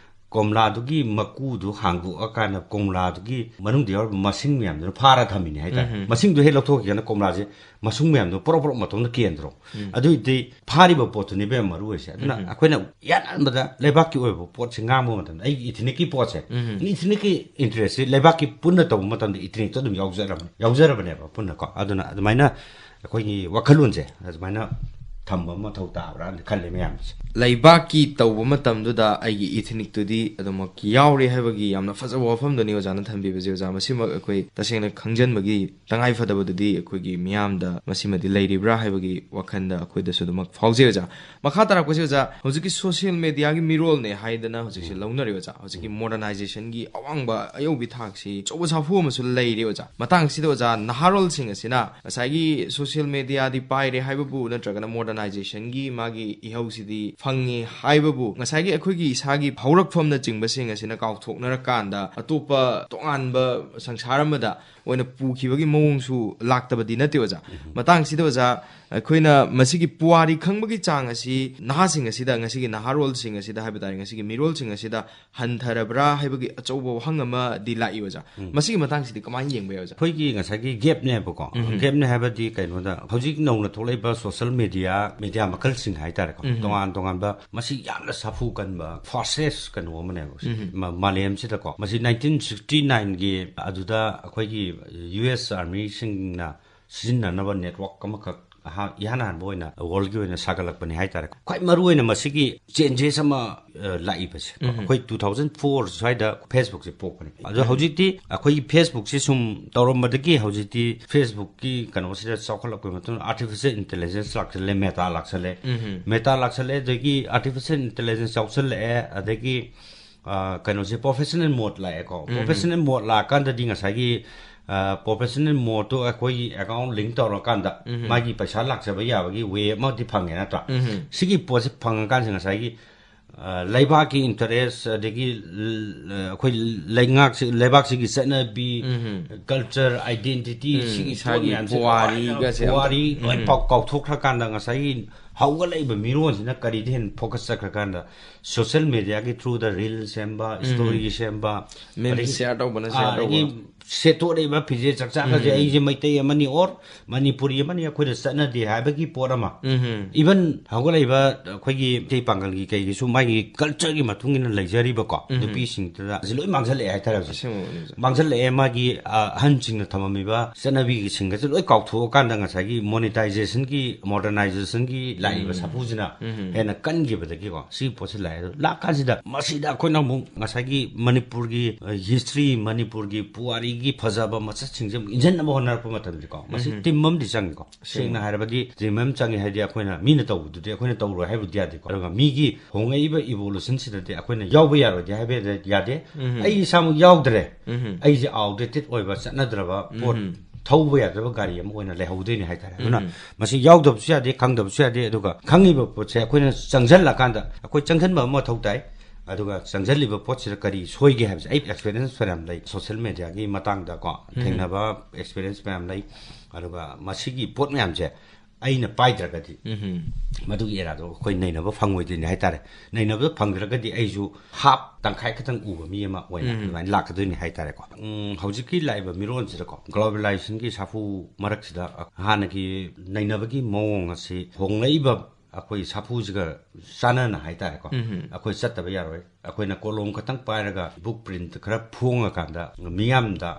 ꯀꯣꯝꯂꯥꯗꯨꯒꯤ ꯃꯀꯨꯗꯨ ꯍꯥꯡꯗꯣꯛꯑꯀꯥꯟꯗ ꯀꯣꯝꯂꯥꯗꯨꯒꯤ ꯃꯅꯨꯡꯗ ꯌꯥꯎꯔꯤꯕ ꯃꯁꯤꯡ ꯃꯌꯥꯝꯗꯨꯅ ꯐꯥꯔ ꯊꯝꯃꯤꯅꯦ ꯍꯥꯏꯇꯥꯔꯦ꯫ ꯎꯝ꯫ ꯃꯁꯤꯡꯗꯨ ꯍꯦꯛ ꯂꯧꯊꯣꯛꯈꯤꯀꯥꯟꯗ ꯀꯣꯝꯂꯥꯁꯦ ꯃꯁꯨꯡ ꯃꯌꯥꯝꯗꯣ ꯄꯣꯔꯣꯛ ꯄꯣꯔꯣꯛ ꯃꯇꯣꯝꯗ ꯀꯦꯟꯗ꯭ꯔꯣ? ꯎꯝ꯫ ꯑꯗꯨꯏꯗꯤ ꯐꯥꯔꯤꯕ ꯄꯣꯠꯇꯨꯅꯦꯕ ꯌꯥꯝ ꯃꯔꯨ ꯑꯣꯏꯁꯦ꯫ ꯑꯗꯨꯅ ꯎꯝ꯫ ꯑꯩꯈꯣꯏꯅ ꯏꯍꯥꯟ ꯍꯥꯟꯕꯗ ꯂꯩꯕꯥꯛꯀꯤ ꯑꯣꯏꯕ ꯄꯣꯠꯁꯦ ꯉꯥꯡꯕ ꯃꯇꯝꯗ ꯑꯩꯒꯤ ꯏꯊꯤꯅꯤꯛꯀꯤ ꯄꯣꯠꯁꯦ, ꯎꯝ꯫ ꯏꯊꯤꯅꯤꯛꯀꯤ ꯏꯟꯇꯔꯦꯁꯁꯦ ꯂꯩꯕꯥꯛꯀꯤ ꯄꯨꯟꯅ ꯇꯧꯕ ꯃꯇꯝꯗ ꯏꯊꯤꯅꯤꯛꯇꯣ ꯑꯗꯨꯝ ꯌꯥꯎꯖꯔꯕꯅꯤ, ꯌꯥꯎꯖꯔꯕꯅꯦꯕ ꯄꯨꯟꯅꯀꯣ꯫ ꯑꯗꯨꯅ ꯑꯗꯨꯃꯥꯏꯅ ꯑꯩꯈꯣꯏꯒꯤ ꯋꯥꯈꯜꯂꯣꯟꯁꯦ ꯑꯗꯨꯃꯥꯏꯅ ꯊꯝꯕ ꯃꯊꯧ ꯇꯥꯕ꯭ꯔꯥꯅ ꯈꯜꯂꯦ ꯃꯌꯥꯝꯁꯦ꯫ ꯂꯩꯕꯥꯛꯀꯤ ꯇꯧꯕ ꯃꯇꯝꯗꯨꯗ ꯑꯩꯒꯤ ꯏꯊꯤꯅꯤꯛꯇꯨꯗꯤ ꯑꯗꯨꯃꯛ ꯌꯥꯎꯔꯦ ꯍꯥꯏꯕꯒꯤ ꯌꯥꯝꯅ ꯐꯖꯕ ꯋꯥꯐꯝꯗꯨꯅꯤ ꯑꯣꯖꯥꯅ ꯊꯝꯕꯤꯕꯁꯦ꯫ ꯑꯣꯖꯥ, ꯃꯁꯤꯃꯛ ꯑꯩꯈꯣꯏ ꯇꯁꯦꯡꯅ ꯈꯪꯖꯤꯟꯕꯒꯤ ꯇꯉꯥꯏ ꯐꯗꯕꯗꯨꯗꯤ ꯑꯩꯈꯣꯏꯒꯤ ꯃꯤꯌꯥꯝꯗ ꯃꯁꯤꯃꯗꯤ ꯂꯩꯔꯤꯕ꯭ꯔꯥ ꯍꯥꯏꯕꯒꯤ ꯋꯥꯈꯜꯗ ꯑꯩꯈꯣꯏꯗꯁꯨ ꯑꯗꯨꯃꯛ ꯐꯥꯎꯖꯩ ꯑꯣꯖꯥ꯫ ꯃꯈꯥ ꯇꯥꯔꯛꯄꯁꯤ ꯑꯣꯖꯥ, ꯍꯧꯖꯤꯛꯀꯤ ꯁꯣꯁꯤꯌꯦꯜ ꯃꯦꯗꯤꯌꯥꯒꯤ ꯃꯤꯔꯣꯜꯅꯦ ꯍꯥꯏꯗꯅ ꯍꯧꯖꯤꯛꯁꯦ ꯂꯧꯅꯔꯦ ꯑꯣꯖꯥ꯫ ꯍꯧꯖꯤꯛꯀꯤ ꯃꯣꯗꯔꯅꯥꯏꯖꯦꯁꯟꯒꯤ ꯑꯋꯥꯡꯕ ꯑꯌꯧꯕꯤ ꯊꯥꯛꯁꯤ ꯑꯆꯧꯕ ꯁꯥꯐꯨ ꯑꯃꯁꯨ ꯂꯩꯔꯦ ꯑꯣꯖꯥ꯫ ꯃꯇꯥꯡꯁꯤꯗ ꯑꯣꯖꯥ, ꯅꯍꯥꯔꯣꯜꯁꯤꯡ ꯑꯁꯤꯅ ꯉꯁꯥꯏꯒꯤ ꯁꯣꯁꯤꯌꯦꯜ ꯃꯦꯗꯤꯌꯥꯗꯤ ꯄꯥꯏꯔꯦ ꯍꯥꯏꯕꯕꯨ ꯅꯠꯇ꯭ꯔꯒꯅ ꯃꯣꯗꯔꯅꯥꯏꯖꯦꯁꯟꯒꯤ ꯃꯥꯒꯤ ꯏꯍꯧꯁꯤꯗꯤ ꯐꯪꯉꯦ ꯍꯥꯏꯕꯕꯨ ꯉꯁꯥꯏꯒꯤ ꯑꯩꯈꯣꯏꯒꯤ ꯏꯁꯥꯒꯤ ꯍꯧꯔꯛꯐꯝꯅꯆꯤꯡꯕꯁꯤꯡ ꯑꯁꯤꯅ ꯀꯥꯎꯊꯣꯛꯅꯔꯀꯥꯟꯗ ꯑꯇꯣꯞꯄ ꯇꯣꯉꯥꯟꯕ ꯁꯪꯁꯥꯔ ꯑꯃꯗ ꯑꯣꯏꯅ ꯄꯨꯈꯤꯕꯒꯤ ꯃꯑꯣꯡꯁꯨ ꯂꯥꯛꯇꯕꯗꯤ ꯅꯠꯇꯦ ꯑꯣꯖꯥ꯫ ꯃꯇꯥꯡꯁꯤꯗ ꯑꯣꯖꯥ, ꯑꯩꯈꯣꯏꯅ ꯃꯁꯤꯒꯤ ꯄꯨꯋꯥꯔꯤ ꯈꯪꯕꯒꯤ ꯆꯥꯡ ꯑꯁꯤ ꯅꯍꯥꯁꯤꯡ ꯑꯁꯤꯗ, ꯉꯁꯤꯒꯤ ꯅꯍꯥꯔꯣꯜꯁꯤꯡ ꯑꯁꯤꯗ ꯍꯥꯏꯕ ꯇꯥꯔꯦ, ꯉꯁꯤꯒꯤ ꯃꯤꯔꯣꯜꯁꯤꯡ ꯑꯁꯤꯗ ꯍꯟꯊꯔꯕ꯭ꯔꯥ ꯍꯥꯏꯕꯒꯤ ꯑꯆꯧꯕ ꯋꯥꯍꯪ ꯑꯃꯗꯤ ꯂꯥꯛꯏ ꯑꯣꯖꯥ꯫ ꯃꯁꯤꯒꯤ ꯃꯇꯥꯡꯁꯤꯗꯤ ꯀꯃꯥꯏꯅ ꯌꯦꯡꯕ ꯌꯥꯏ ꯑꯣꯖꯥ? ꯑꯩꯈꯣꯏꯒꯤ ꯉꯁꯥꯏꯒꯤ ꯒꯦꯞꯅꯦꯕꯀꯣ꯫ ꯎꯝ꯫ ꯒꯦꯞꯅꯦ ꯍꯥꯏꯕꯗꯤ ꯀꯩꯅꯣꯗ ꯍꯧꯖꯤꯛ ꯅꯧꯅ ꯊꯣꯛꯂꯛꯏꯕ ꯁꯣꯁꯤꯌꯦꯜ ꯃꯦꯗꯤꯌꯥ ꯃꯦꯗꯤꯌꯥ ꯃꯈꯜꯁꯤꯡ ꯍꯥꯏꯇꯥꯔꯦꯀꯣ, ꯇꯣꯉꯥꯟ ꯇꯣꯉꯥꯟꯕ, ꯃꯁꯤ ꯌꯥꯝꯅ ꯁꯥꯐꯨ ꯀꯟꯕ, fastest ꯀꯩꯅꯣ ꯑꯃꯅꯦꯕ ꯁꯤ꯫ ꯃ-, ꯃꯥꯂꯦꯝꯁꯤꯗꯀꯣ꯫ ꯃꯁꯤ ꯅꯥꯏꯟꯇꯤꯟ ꯁꯤꯛꯁꯇꯤ ꯅꯥꯏꯟꯒꯤ ꯑꯗꯨꯗ ꯑꯩꯈꯣꯏꯒꯤ ꯌꯨ ꯑꯦꯁ ꯑꯥꯔꯃꯤꯁꯤꯡꯅ ꯁꯤꯖꯤꯟꯅꯅꯕ ꯅꯦꯠꯋꯥꯛ ꯑꯃꯈꯛ ꯑꯍꯥꯟ-, ꯏꯍꯥꯟ ꯍꯥꯟꯕ ꯑꯣꯏꯅ ꯋꯥꯔꯜꯒꯤ ꯑꯣꯏꯅ ꯁꯥꯒꯠꯂꯛꯄꯅꯤ ꯍꯥꯏꯇꯥꯔꯦ꯫ ꯈ꯭ꯋꯥꯏ ꯃꯔꯨ ꯑꯣꯏꯅ ꯃꯁꯤꯒꯤ ꯆꯦꯟꯖꯦꯁ ꯑꯃ, ꯑ, ꯂꯥꯛꯏꯕꯁꯦ꯫ ꯑꯩꯈꯣꯏ ꯇꯨ ꯊꯥꯎꯖꯟ ꯐꯣꯔ ꯁ꯭ꯋꯥꯏꯗ Facebookꯁꯦ ꯄꯣꯛꯄꯅꯦ꯫ ꯑꯗꯣ ꯍꯧꯖꯤꯛꯇꯤ ꯑꯩꯈꯣꯏꯒꯤ Facebookꯁꯦ ꯁꯨꯝ ꯇꯧꯔꯝꯕꯗꯒꯤ ꯍꯧꯖꯤꯛꯇꯤ Facebookꯀꯤ ꯀꯩꯅꯣꯁꯤꯗ ꯆꯥꯎꯈꯠꯂꯛꯄꯒꯤ ꯃꯇꯨꯡ artificial intelligence ꯂꯥꯛꯁꯜꯂꯦ, Meta ꯂꯥꯛꯁꯜꯂꯦ꯫ Meta ꯂꯥꯛꯁꯜꯂꯦ, ꯑꯗꯒꯤ artificial intelligence ꯌꯥꯎꯁꯜꯂꯛꯑꯦ, ꯑꯗꯒꯤ, ꯑ, ꯀꯩꯅꯣꯁꯦ professional mode ꯂꯥꯛꯑꯦꯀꯣ꯫ Professional mode ꯂꯥꯛꯑꯀꯥꯟꯗꯗꯤ ꯉꯁꯥꯏꯒꯤ, ꯑ, professional modeꯇꯣ ꯑꯩꯈꯣꯏꯒꯤ account link ꯇꯧꯔꯀꯥꯟꯗ ꯃꯥꯒꯤ ꯄꯩꯁꯥ ꯂꯥꯛꯆꯕ ꯌꯥꯕꯒꯤ way ꯑꯃꯗꯤ ꯐꯪꯉꯦ ꯅꯠꯇ꯭ꯔꯥ? ꯁꯤꯒꯤ ꯄꯣꯠꯁꯦ ꯐꯪꯉꯀꯥꯟꯁꯤꯗ ꯉꯁꯥꯏꯒꯤ, ꯑ, ꯂꯩꯕꯥꯛꯀꯤ interest, ꯑꯗꯒꯤ ꯂ-, ꯑꯩꯈꯣꯏ ꯂꯩꯉꯥꯛꯁꯤ, ꯂꯩꯕꯥꯛꯁꯤꯒꯤ ꯆꯠꯅꯕꯤ, culture, identity, ꯁꯤꯒꯤ ꯄꯣꯠ ꯏꯁꯥꯒꯤ ꯃꯌꯥꯝꯁꯦ ꯄꯨꯋꯥꯔꯤꯒꯁꯦ ꯂꯣꯏꯅ, ꯑꯝꯇ ꯄꯨꯋꯥꯔꯤ ꯂꯣꯏ ꯄꯥꯎ ꯀꯥꯎꯊꯣꯛꯈ꯭ꯔꯀꯥꯟꯗ ꯉꯁꯥꯏꯒꯤ ꯍꯧꯒꯠꯂꯛꯏꯕ ꯃꯤꯔꯣꯟꯁꯤꯅ ꯀꯔꯤꯗ ꯍꯦꯟꯅ focus ꯆꯠꯈ꯭ꯔꯀꯥꯟꯗ social mediaꯒꯤ through the reel ꯁꯦꯝꯕ, story ꯁꯦꯝꯕ, meme ꯑꯗꯒꯤ, share ꯇꯧꯕꯅ ꯑꯥ, share ꯑꯗꯒꯤ ꯇꯧꯕ꯫ ꯁꯦꯠꯇꯣꯔꯛꯏꯕ ꯐꯤꯖꯦꯠ ꯆꯛꯆꯥꯒꯁꯦ ꯑꯩꯁꯦ ꯃꯩꯇꯩ ꯑꯃꯅꯤ or ꯃꯅꯤꯄꯨꯔꯤ ꯑꯃꯅꯤ, ꯑꯩꯈꯣꯏꯗ ꯆꯠꯅꯗꯦ ꯍꯥꯏꯕꯒꯤ ꯄꯣꯠ ꯑꯃ꯫ Even ꯍꯧꯒꯠꯂꯛꯏꯕ ꯑꯩꯈꯣꯏꯒꯤ ꯃꯩꯇꯩ ꯄꯥꯡꯒꯜꯒꯤ ꯀꯩꯒꯤꯁꯨ ꯃꯥꯒꯤ cultureꯒꯤ ꯃꯇꯨꯡ ꯏꯟꯅ ꯂꯩꯖꯔꯤꯕꯀꯣ ꯅꯨꯄꯤꯁꯤꯡꯗꯨꯗ ꯁꯤ ꯂꯣꯏ ꯃꯥꯡꯁꯤꯜꯂꯛꯑꯦ ꯍꯥꯏꯇꯥꯔꯦ ꯍꯧꯖꯤꯛ꯫ ꯑꯁꯦꯡꯕ ꯃꯥꯡꯁꯤꯜꯂꯛꯑꯦ꯫ ꯃꯥꯒꯤ, ꯑ, ꯑꯍꯟꯁꯤꯡꯅ ꯊꯝꯃꯝꯃꯤꯕ ꯆꯠꯅꯕꯤꯁꯤꯡꯒꯁꯦ ꯂꯣꯏ ꯀꯥꯎꯊꯣꯛꯑꯀꯥꯟꯗ ꯉꯁꯥꯏꯒꯤ monetisation ꯒꯤ ꯂꯥꯛꯏꯕ ꯁꯥꯐꯨꯁꯤꯅ ꯍꯦꯟꯅ ꯀꯟꯈꯤꯕꯗꯒꯤꯀꯣ ꯁꯤꯒꯤ ꯄꯣꯠꯁꯤ ꯂꯥꯛꯑꯦ꯫ ꯑꯗꯣ ꯂꯥꯛꯀꯥꯟꯁꯤꯗ ꯃꯁꯤꯗ ꯑꯩꯈꯣꯏꯅ ꯑꯃꯨꯛ ꯉꯁꯥꯏꯒꯤ ꯃꯅꯤꯄꯨꯔꯒꯤ, ꯑ, history, ꯃꯅꯤꯄꯨꯔꯒꯤ ꯄꯨꯋꯥꯔꯤꯒꯤ ꯐꯖꯕ ꯃꯁꯛꯁꯤꯡꯁꯦ ꯑꯃꯨꯛ ꯏꯟꯁꯤꯟꯅꯕ ꯍꯣꯠꯅꯔꯛꯄ ꯃꯇꯝꯗꯀꯣ ꯃꯁꯤ team ꯑꯃꯗꯤ ꯆꯪꯉꯤꯀꯣ꯫ ꯁꯦꯡꯅ ꯍꯥꯏꯔꯕꯗꯤ team ꯑꯃ ꯆꯪꯉꯤ ꯍꯥꯏꯗꯤ ꯑꯩꯈꯣꯏꯅ ꯃꯤꯅ ꯇꯧꯕꯗꯨꯗꯤ ꯑꯩꯈꯣꯏꯅ ꯇꯧꯔꯣꯏ ꯍꯥꯏꯕꯗꯤ ꯌꯥꯗꯦꯀꯣ꯫ ꯑꯗꯨꯒ ꯃꯤꯒꯤ ꯍꯣꯡꯉꯛꯏꯕ evolutionꯁꯤꯗꯗꯤ ꯑꯩꯈꯣꯏꯅ ꯌꯥꯎꯕ ꯌꯥꯔꯣꯏꯗꯤ ꯍꯥꯏꯕ ꯌꯥꯗꯦ꯫ ꯑꯩ ꯏꯁꯥꯃꯛ ꯌꯥꯎꯗ꯭ꯔꯦ꯫ ꯑꯩꯁꯦ outdated ꯑꯣꯏꯕ, ꯆꯠꯅꯗ꯭ꯔꯕ ꯄꯣꯠ, ꯊꯧꯕ ꯌꯥꯗ꯭ꯔꯕ ꯒꯥꯔꯤ ꯑꯃ ꯑꯣꯏꯅ ꯂꯩꯍꯧꯗꯣꯏꯅꯦ ꯍꯥꯏꯇꯥꯔꯦ꯫ ꯑꯗꯨꯅ ꯃꯁꯤ ꯌꯥꯎꯗꯕꯁꯨ ꯌꯥꯗꯦ, ꯈꯪꯗꯕꯁꯨ ꯌꯥꯗꯦ꯫ ꯑꯗꯨꯒ ꯈꯪꯉꯤꯕ ꯄꯣꯠꯁꯦ ꯑꯩꯈꯣꯏꯅ ꯆꯪꯁꯤꯜꯂꯀꯥꯟꯗ ꯑꯩꯈꯣꯏ ꯆꯪꯁꯤꯟꯕ ꯑꯃ ꯃꯊꯧ ꯇꯥꯏ꯫ ꯑꯗꯨꯒ ꯆꯪꯁꯤꯜꯂꯤꯕ ꯄꯣꯠꯁꯤꯗ ꯀꯔꯤ ꯁꯣꯏꯒꯦ ꯍꯥꯏꯕꯁꯦ ꯑꯩ experience ꯐꯅꯌꯥꯝ ꯂꯩ꯫ Social mediaꯒꯤ ꯃꯇꯥꯡꯗꯀꯣ ꯊꯦꯡꯅꯕ experience ꯃꯌꯥꯝ ꯂꯩ꯫ ꯑꯗꯨꯒ ꯃꯁꯤꯒꯤ ꯄꯣꯠ ꯃꯌꯥꯝꯁꯦ ꯑꯩꯅ ꯄꯥꯏꯗ꯭ꯔꯒꯗꯤ ꯎꯝ ꯃꯗꯨꯒꯤ ꯑꯦꯔꯥꯗꯣ ꯑꯩꯈꯣꯏ ꯅꯩꯅꯕ ꯐꯪꯉꯣꯏꯗꯣꯏꯅꯤ ꯍꯥꯏꯇꯥꯔꯦ꯫ ꯅꯩꯅꯕ ꯐꯪꯗ꯭ꯔꯒꯗꯤ ꯑꯩꯁꯨ ꯍꯥꯞ ꯇꯪꯈꯥꯏ ꯈꯛꯇꯪ ꯎꯕ ꯃꯤ ꯑꯃ ꯑꯣꯏꯅ ꯎꯝ ꯑꯗꯨꯃꯥꯏꯅ ꯂꯥꯛꯀꯗꯣꯏꯅꯤ ꯍꯥꯏꯇꯥꯔꯦꯀꯣ꯫ ꯎꯝ, ꯍꯧꯖꯤꯛꯀꯤ ꯂꯥꯛꯏꯕ ꯃꯤꯔꯣꯟꯁꯤꯗꯀꯣ, globalizationꯒꯤ ꯁꯥꯐꯨ ꯃꯔꯛꯁꯤꯗ ꯍꯥꯟꯅꯒꯤ ꯅꯩꯅꯕꯒꯤ ꯃꯑꯣꯡ ꯑꯁꯤ ꯍꯣꯡꯂꯛꯏꯕ ꯑꯩꯈꯣꯏ ꯁꯥꯐꯨꯁꯤꯒ ꯆꯥꯟꯅꯅ ꯍꯥꯏꯇꯥꯔꯦꯀꯣ, ꯎꯝ ꯑꯩꯈꯣꯏ ꯆꯠꯇꯕ ꯌꯥꯔꯣꯏ꯫ ꯑꯩꯈꯣꯏꯅ ꯀꯣꯂꯣꯝ ꯈꯛꯇꯪ ꯄꯥꯏꯔꯒ book print ꯈꯔ ꯐꯣꯡꯉꯀꯥꯟꯗ ꯃꯤꯌꯥꯝꯗ,